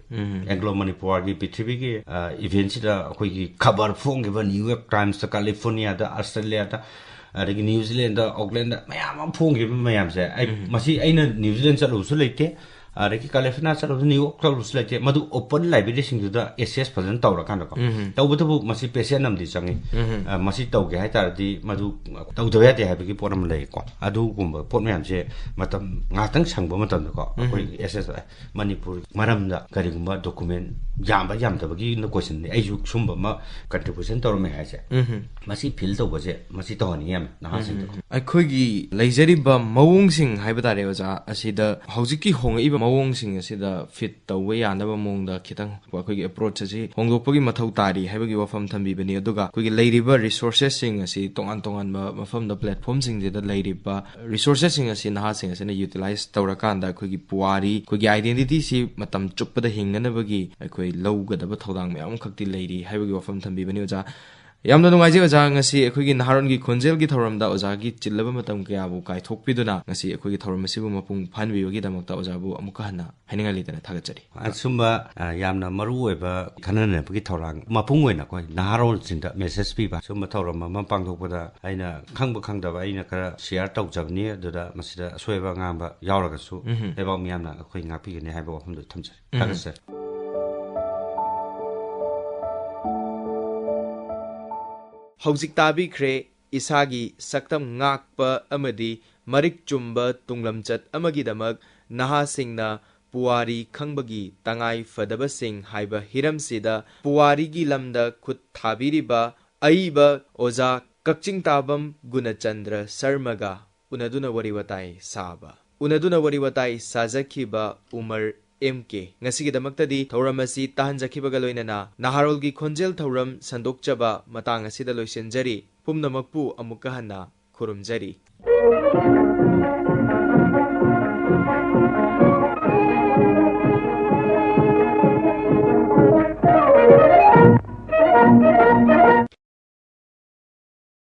ꯑꯦꯡꯒ꯭ꯂꯣ ꯃꯅꯤꯄꯨꯔꯒꯤ ꯄ꯭ꯔꯤꯊꯤꯕꯤꯒꯤ, ꯑ, ꯏꯚꯦꯟꯁꯤꯗ ꯑꯩꯈꯣꯏꯒꯤ ꯈꯕꯔ ꯐꯣꯡꯈꯤꯕ ꯅ꯭ꯌꯨ ꯌꯣꯔꯛ ꯇꯥꯏꯝꯁꯇ, ꯀꯥꯂꯤꯐꯣꯔꯅꯤꯌꯥꯗ, ꯑꯁꯇ꯭ꯔꯦꯂꯤꯌꯥꯗ, ꯑꯗꯒꯤ ꯅ꯭ꯌꯨꯖꯤꯂꯦꯟꯗ, ꯑꯣꯛꯂꯦꯟꯗ ꯃꯌꯥꯝ ꯑꯃ ꯐꯣꯡꯈꯤꯕ ꯃꯌꯥꯝꯁꯦ꯫ ꯑꯩ, ꯃꯁꯤ ꯑꯩꯅ ꯅ꯭ꯌꯨꯖꯤꯂꯦꯟ ꯆꯠꯂꯨꯕꯁꯨ ꯂꯩꯇꯦ, ꯑꯗꯒꯤ ꯀꯥꯂꯤꯐꯣꯔꯅꯤꯌꯥ ꯆꯠꯂꯨꯕꯁꯨ, ꯅ꯭ꯌꯨ ꯌꯣꯔꯛ ꯆꯠꯂꯨꯕꯁꯨ ꯂꯩꯇꯦ꯫ ꯃꯗꯨ ꯑꯣꯄꯟ ꯂꯥꯏꯕ꯭ꯔꯦꯔꯤꯁꯤꯡꯗꯨꯗ ꯑꯦꯛꯁꯦꯁ ꯐꯖꯅ ꯇꯧꯔꯀꯥꯟꯗꯀꯣ꯫ ꯇꯧꯕꯇꯕꯨ ꯃꯁꯤ ꯄꯦꯁꯦꯟ ꯑꯃꯗꯤ ꯆꯪꯉꯤ꯫ ꯑ, ꯃꯁꯤ ꯇꯧꯒꯦ ꯍꯥꯏ ꯇꯥꯔꯗꯤ ꯃꯗꯨ ꯇꯧꯗꯕ ꯌꯥꯗꯦ ꯍꯥꯏꯕꯒꯤ ꯄꯣꯠ ꯑꯃ ꯂꯩꯀꯣ꯫ ꯑꯗꯨꯒꯨꯝꯕ ꯄꯣꯠ ꯃꯌꯥꯝꯁꯦ ꯃꯇꯝ ꯉꯥꯏꯍꯥꯛꯇꯪ ꯁꯪꯕ ꯃꯇꯝꯗꯀꯣ ꯑꯩꯈꯣꯏ ꯑꯦꯛꯁꯦꯁ, ꯃꯅꯤꯄꯨꯔ ꯃꯔꯝꯗ ꯀꯔꯤꯒꯨꯝꯕ ꯗꯣꯀꯨꯃꯦꯟ ꯌꯥꯝꯕ ꯌꯥꯝꯗꯕꯒꯤ ꯀꯣꯏꯁꯟꯅꯤ꯫ ꯑꯩꯁꯨ ꯁꯨꯝꯕ ꯑꯃ ꯀꯟꯇ꯭ꯔꯤꯕ꯭ꯌꯨꯁꯟ ꯇꯧꯔꯝꯃꯦ ꯍꯥꯏꯁꯦ, ꯎꯝ ꯃꯁꯤ ꯐꯤꯜ ꯇꯧꯕꯁꯦ, ꯃꯁꯤ ꯇꯧꯍꯟꯅꯤꯡꯉꯤ ꯌꯥꯝ ꯅꯍꯥꯁꯤꯡꯗꯣ꯫ ꯑꯩꯈꯣꯏꯒꯤ ꯂꯩꯖꯔꯤꯕ ꯃꯑꯣꯡꯁꯤꯡ ꯍꯥꯏꯕ ꯇꯥꯔꯦ ꯑꯣꯖꯥ, ꯑꯁꯤꯗ ꯍꯧꯖꯤꯛꯀꯤ ꯍꯣꯡꯉꯛꯏꯕ ꯃꯑꯣꯡꯁꯤꯡ ꯑꯁꯤꯗ ꯐꯤꯠ ꯇꯧꯕ ꯌꯥꯅꯕ ꯃꯑꯣꯡꯗ ꯈꯤꯇꯪ ꯑꯩꯈꯣꯏꯒꯤ ꯑꯦꯄ꯭ꯔꯣꯆ ꯑꯁꯤ ꯍꯣꯡꯗꯣꯛꯄꯒꯤ ꯃꯊꯧ ꯇꯥꯔꯤ ꯍꯥꯏꯕꯒꯤ ꯋꯥꯐꯝ ꯊꯝꯕꯤꯕꯅꯤ꯫ ꯑꯗꯨꯒ ꯑꯩꯈꯣꯏꯒꯤ ꯂꯩꯔꯤꯕ ꯔꯤꯁꯣꯔꯁꯦꯁꯁꯤꯡ ꯑꯁꯤ ꯇꯣꯉꯥꯟ ꯇꯣꯉꯥꯟꯕ ꯃꯐꯝꯗ, ꯄ꯭ꯂꯦꯠꯐꯣꯝꯁꯤꯡꯁꯤꯗ ꯂꯩꯔꯤꯕ ꯔꯤꯁꯣꯔꯁꯦꯁꯁꯤꯡ ꯑꯁꯤ ꯅꯍꯥꯁꯤꯡ ꯑꯁꯤꯅ ꯌꯨꯇꯤꯂꯥꯏꯁ ꯇꯧꯔꯀꯥꯟꯗ ꯑꯩꯈꯣꯏꯒꯤ ꯄꯨꯋꯥꯔꯤ, ꯑꯩꯈꯣꯏꯒꯤ ꯑꯥꯏꯗꯦꯟꯇꯤꯇꯤꯁꯤ ꯃꯇꯝ ꯆꯨꯞꯄꯗ ꯍꯤꯡꯅꯅꯕꯒꯤ ꯑꯩꯈꯣꯏ ꯂꯧꯒꯗꯕ ꯊꯧꯗꯥꯡ ꯃꯌꯥꯝ ꯑꯃꯈꯛꯇꯤ ꯂꯩꯔꯤ ꯍꯥꯏꯕꯒꯤ ꯋꯥꯐꯝ ꯊꯝꯕꯤꯕꯅꯤ ꯑꯣꯖꯥ꯫ ꯌꯥꯝꯅ ꯅꯨꯡꯉꯥꯏꯖꯩ ꯑꯣꯖꯥ, ꯉꯁꯤ ꯑꯩꯈꯣꯏꯒꯤ ꯅꯍꯥꯔꯣꯟꯒꯤ ꯈꯣꯟꯖꯦꯜꯒꯤ ꯊꯧꯔꯝꯗ ꯑꯣꯖꯥꯒꯤ ꯆꯤꯜꯂꯕ ꯃꯇꯝ ꯀꯌꯥꯕꯨ ꯀꯥꯏꯊꯣꯛꯄꯤꯗꯨꯅ ꯉꯁꯤ ꯑꯩꯈꯣꯏꯒꯤ ꯊꯧꯔꯝ ꯑꯁꯤꯕꯨ ꯃꯄꯨꯡ ꯐꯥꯍꯟꯕꯤꯕꯒꯤꯗꯃꯛꯇ ꯑꯣꯖꯥꯕꯨ ꯑꯃꯨꯛꯀ ꯍꯟꯅ ꯍꯥꯏꯅꯤꯡꯉꯥꯏ ꯂꯩꯇꯅ ꯊꯥꯒꯠꯆꯔꯤ꯫ ꯑꯁꯨꯝꯕ, ꯑ, ꯌꯥꯝꯅ ꯃꯔꯨ ꯑꯣꯏꯕ ꯈꯟꯅ ꯅꯩꯅꯕꯒꯤ ꯊꯧꯔꯥꯡ, ꯃꯄꯨꯡ ꯑꯣꯏꯅꯀꯣ, ꯅꯍꯥꯔꯣꯜꯁꯤꯡꯗ ꯃꯦꯁꯦꯖ ꯄꯤꯕ, ꯁꯨꯝꯕ ꯊꯧꯔꯝ ꯑꯃ ꯄꯥꯡꯊꯣꯛꯄꯗ ꯑꯩꯅ ꯈꯪꯕ ꯈꯪꯗꯕ ꯑꯩꯅ ꯈꯔ ꯁꯤꯌꯥꯔ ꯇꯧꯖꯕꯅꯤ꯫ ꯑꯗꯨꯗ ꯃꯁꯤꯗ ꯑꯁꯣꯏꯕ ꯑꯉꯥꯡꯕ ꯌꯥꯎꯔꯒꯁꯨ ꯂꯩꯕꯥꯛ ꯃꯤꯌꯥꯝꯅ ꯑꯩꯈꯣꯏ ꯉꯥꯛꯄꯤꯒꯅꯤ ꯍꯥꯏꯕ ꯋꯥꯐꯝꯗꯨ ꯊꯝꯖꯔꯤ꯫ ꯊꯥꯒꯠꯆꯔꯤ꯫ ꯍꯧꯖꯤꯛ ꯇꯥꯕꯤꯈ꯭ꯔꯦ ꯏꯁꯥꯒꯤ ꯁꯛꯇꯝ ꯉꯥꯛꯄ ꯑꯃꯗꯤ ꯃꯔꯤꯛ ꯆꯨꯝꯕ ꯇꯨꯡꯂꯝꯆꯠ ꯑꯃꯒꯤꯗꯃꯛ ꯅꯍꯥꯁꯤꯡꯅ ꯄꯨꯋꯥꯔꯤ ꯈꯪꯕꯒꯤ ꯇꯉꯥꯏ ꯐꯗꯕꯁꯤꯡ ꯍꯥꯏꯕ ꯍꯤꯔꯝꯁꯤꯗ ꯄꯨꯋꯥꯔꯤꯒꯤ ꯂꯝꯗ ꯈꯨꯠ ꯊꯥꯕꯤꯔꯤꯕ ꯑꯏꯕ ꯑꯣꯖꯥ ꯀꯛꯆꯤꯡ ꯇꯥꯕꯝ ꯒꯨꯅꯆꯟꯗ꯭ꯔ ꯁꯔꯃꯒ ꯎꯅꯗꯨꯅ ꯋꯥꯔꯤ ꯋꯥꯇꯥꯏ ꯁꯥꯕ꯫ ꯎꯅꯗꯨꯅ ꯋꯥꯔꯤ ꯋꯥꯇꯥꯏ ꯁꯥꯖꯈꯤꯕ ꯎꯃꯔ ꯑꯦꯝ ꯀꯦ꯫ ꯉꯁꯤꯒꯤꯗꯃꯛꯇꯗꯤ ꯊꯧꯔꯝ ꯑꯁꯤ ꯇꯥꯍꯟꯖꯈꯤꯕꯒ ꯂꯣꯏꯅꯅ ꯅꯍꯥꯔꯣꯜꯒꯤ ꯈꯣꯟꯖꯦꯜ ꯊꯧꯔꯝ ꯁꯟꯗꯣꯛꯆꯕ ꯃꯇꯥꯡ ꯑꯁꯤꯗ ꯂꯣꯏꯁꯤꯟꯖꯔꯤ꯫ ꯄꯨꯝꯅꯃꯛꯄꯨ ꯑꯃꯨꯛꯀ ꯍꯟꯅ ꯈꯨꯔꯨꯝꯖꯔꯤ꯫